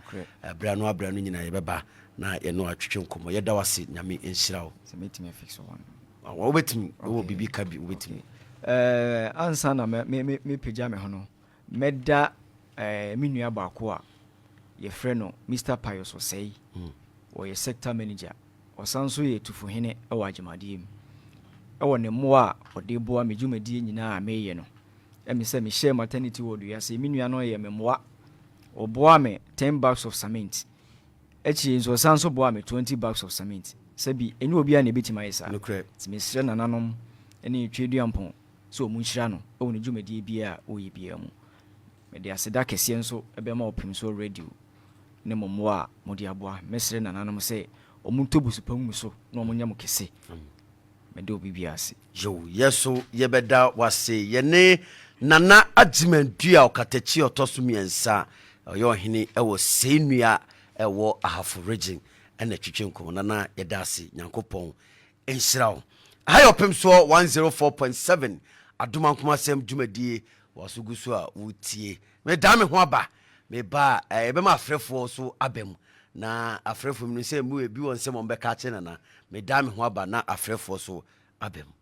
ɛberɛ no aberɛ no nyinaa yɛbɛba na yɛno atwetwe nkɔmmɔ. Yɛda wo ase, Nyame nhyira wo. Sɛ mɛtumi afix one. Wobɛtumi, wowɔ biribi ka bi, wobɛtumi. Ansa na mepagya me ho no, mɛda me nua baako a yɛfrɛ no Mr Pius Osei. Ɔyɛ sector manager, ɔsan nso yɛ tufuhene wɔ agyemadeɛ mu, ɛwɔ ne mmoa a ɔde boa me dwumadie nyinaa a meyɛ no. Ɛmi sɛ mehyɛ maternity ward wiase, me nua no yɛ me mmoa. Ɔboa me 10 bags of cement, akyire nso ɔsan nso boa me 20 bags of cement. Sɛbi, ɛnyɛ obiara na ɛbɛtumi ayɛ saa. Nokorɛ. Nti mesrɛ nananom ne Tweduampɔn sɛ ɔmu nhyira no ɛwɔ ne dwumadie biara a ɔyɛ biara mu. Mede aseda kɛseɛ nso ɛbɛma Ɔpem Radio ne mo mmoa a mode aboa. Mɛsrɛ nananom sɛ ɔmo ntɔ busupa mu so na ɔmo nyɛ mo kɛse. Mede obi biara ase. Yo, yɛ so yɛbɛda wase. Yɛne Nana Agyemadua Ɔkatakyi ɔtɔ so mmiɛnsa, ɔyɛ ɔhene ɛwɔ Sɛnua ɛwɔ Ahafo Region, ɛna twetwe nkɔmmɔ. Nana, yɛda ase, Nyankopɔn nhyira wo. Ha yɛ Ɔpem Soɔ 104.7 Adom Ankomasɛm dwumadie wɔso gu so a wotie. Meda me ho aba, meba a yɛbɛma afrɛfoɔ so aba mu na afrɛfoɔ mu no sɛ mu ebi wɔ nsɛm a ɔmbɛka akyerɛ nana. Meda me ho aba na afrɛfoɔ so aba mu.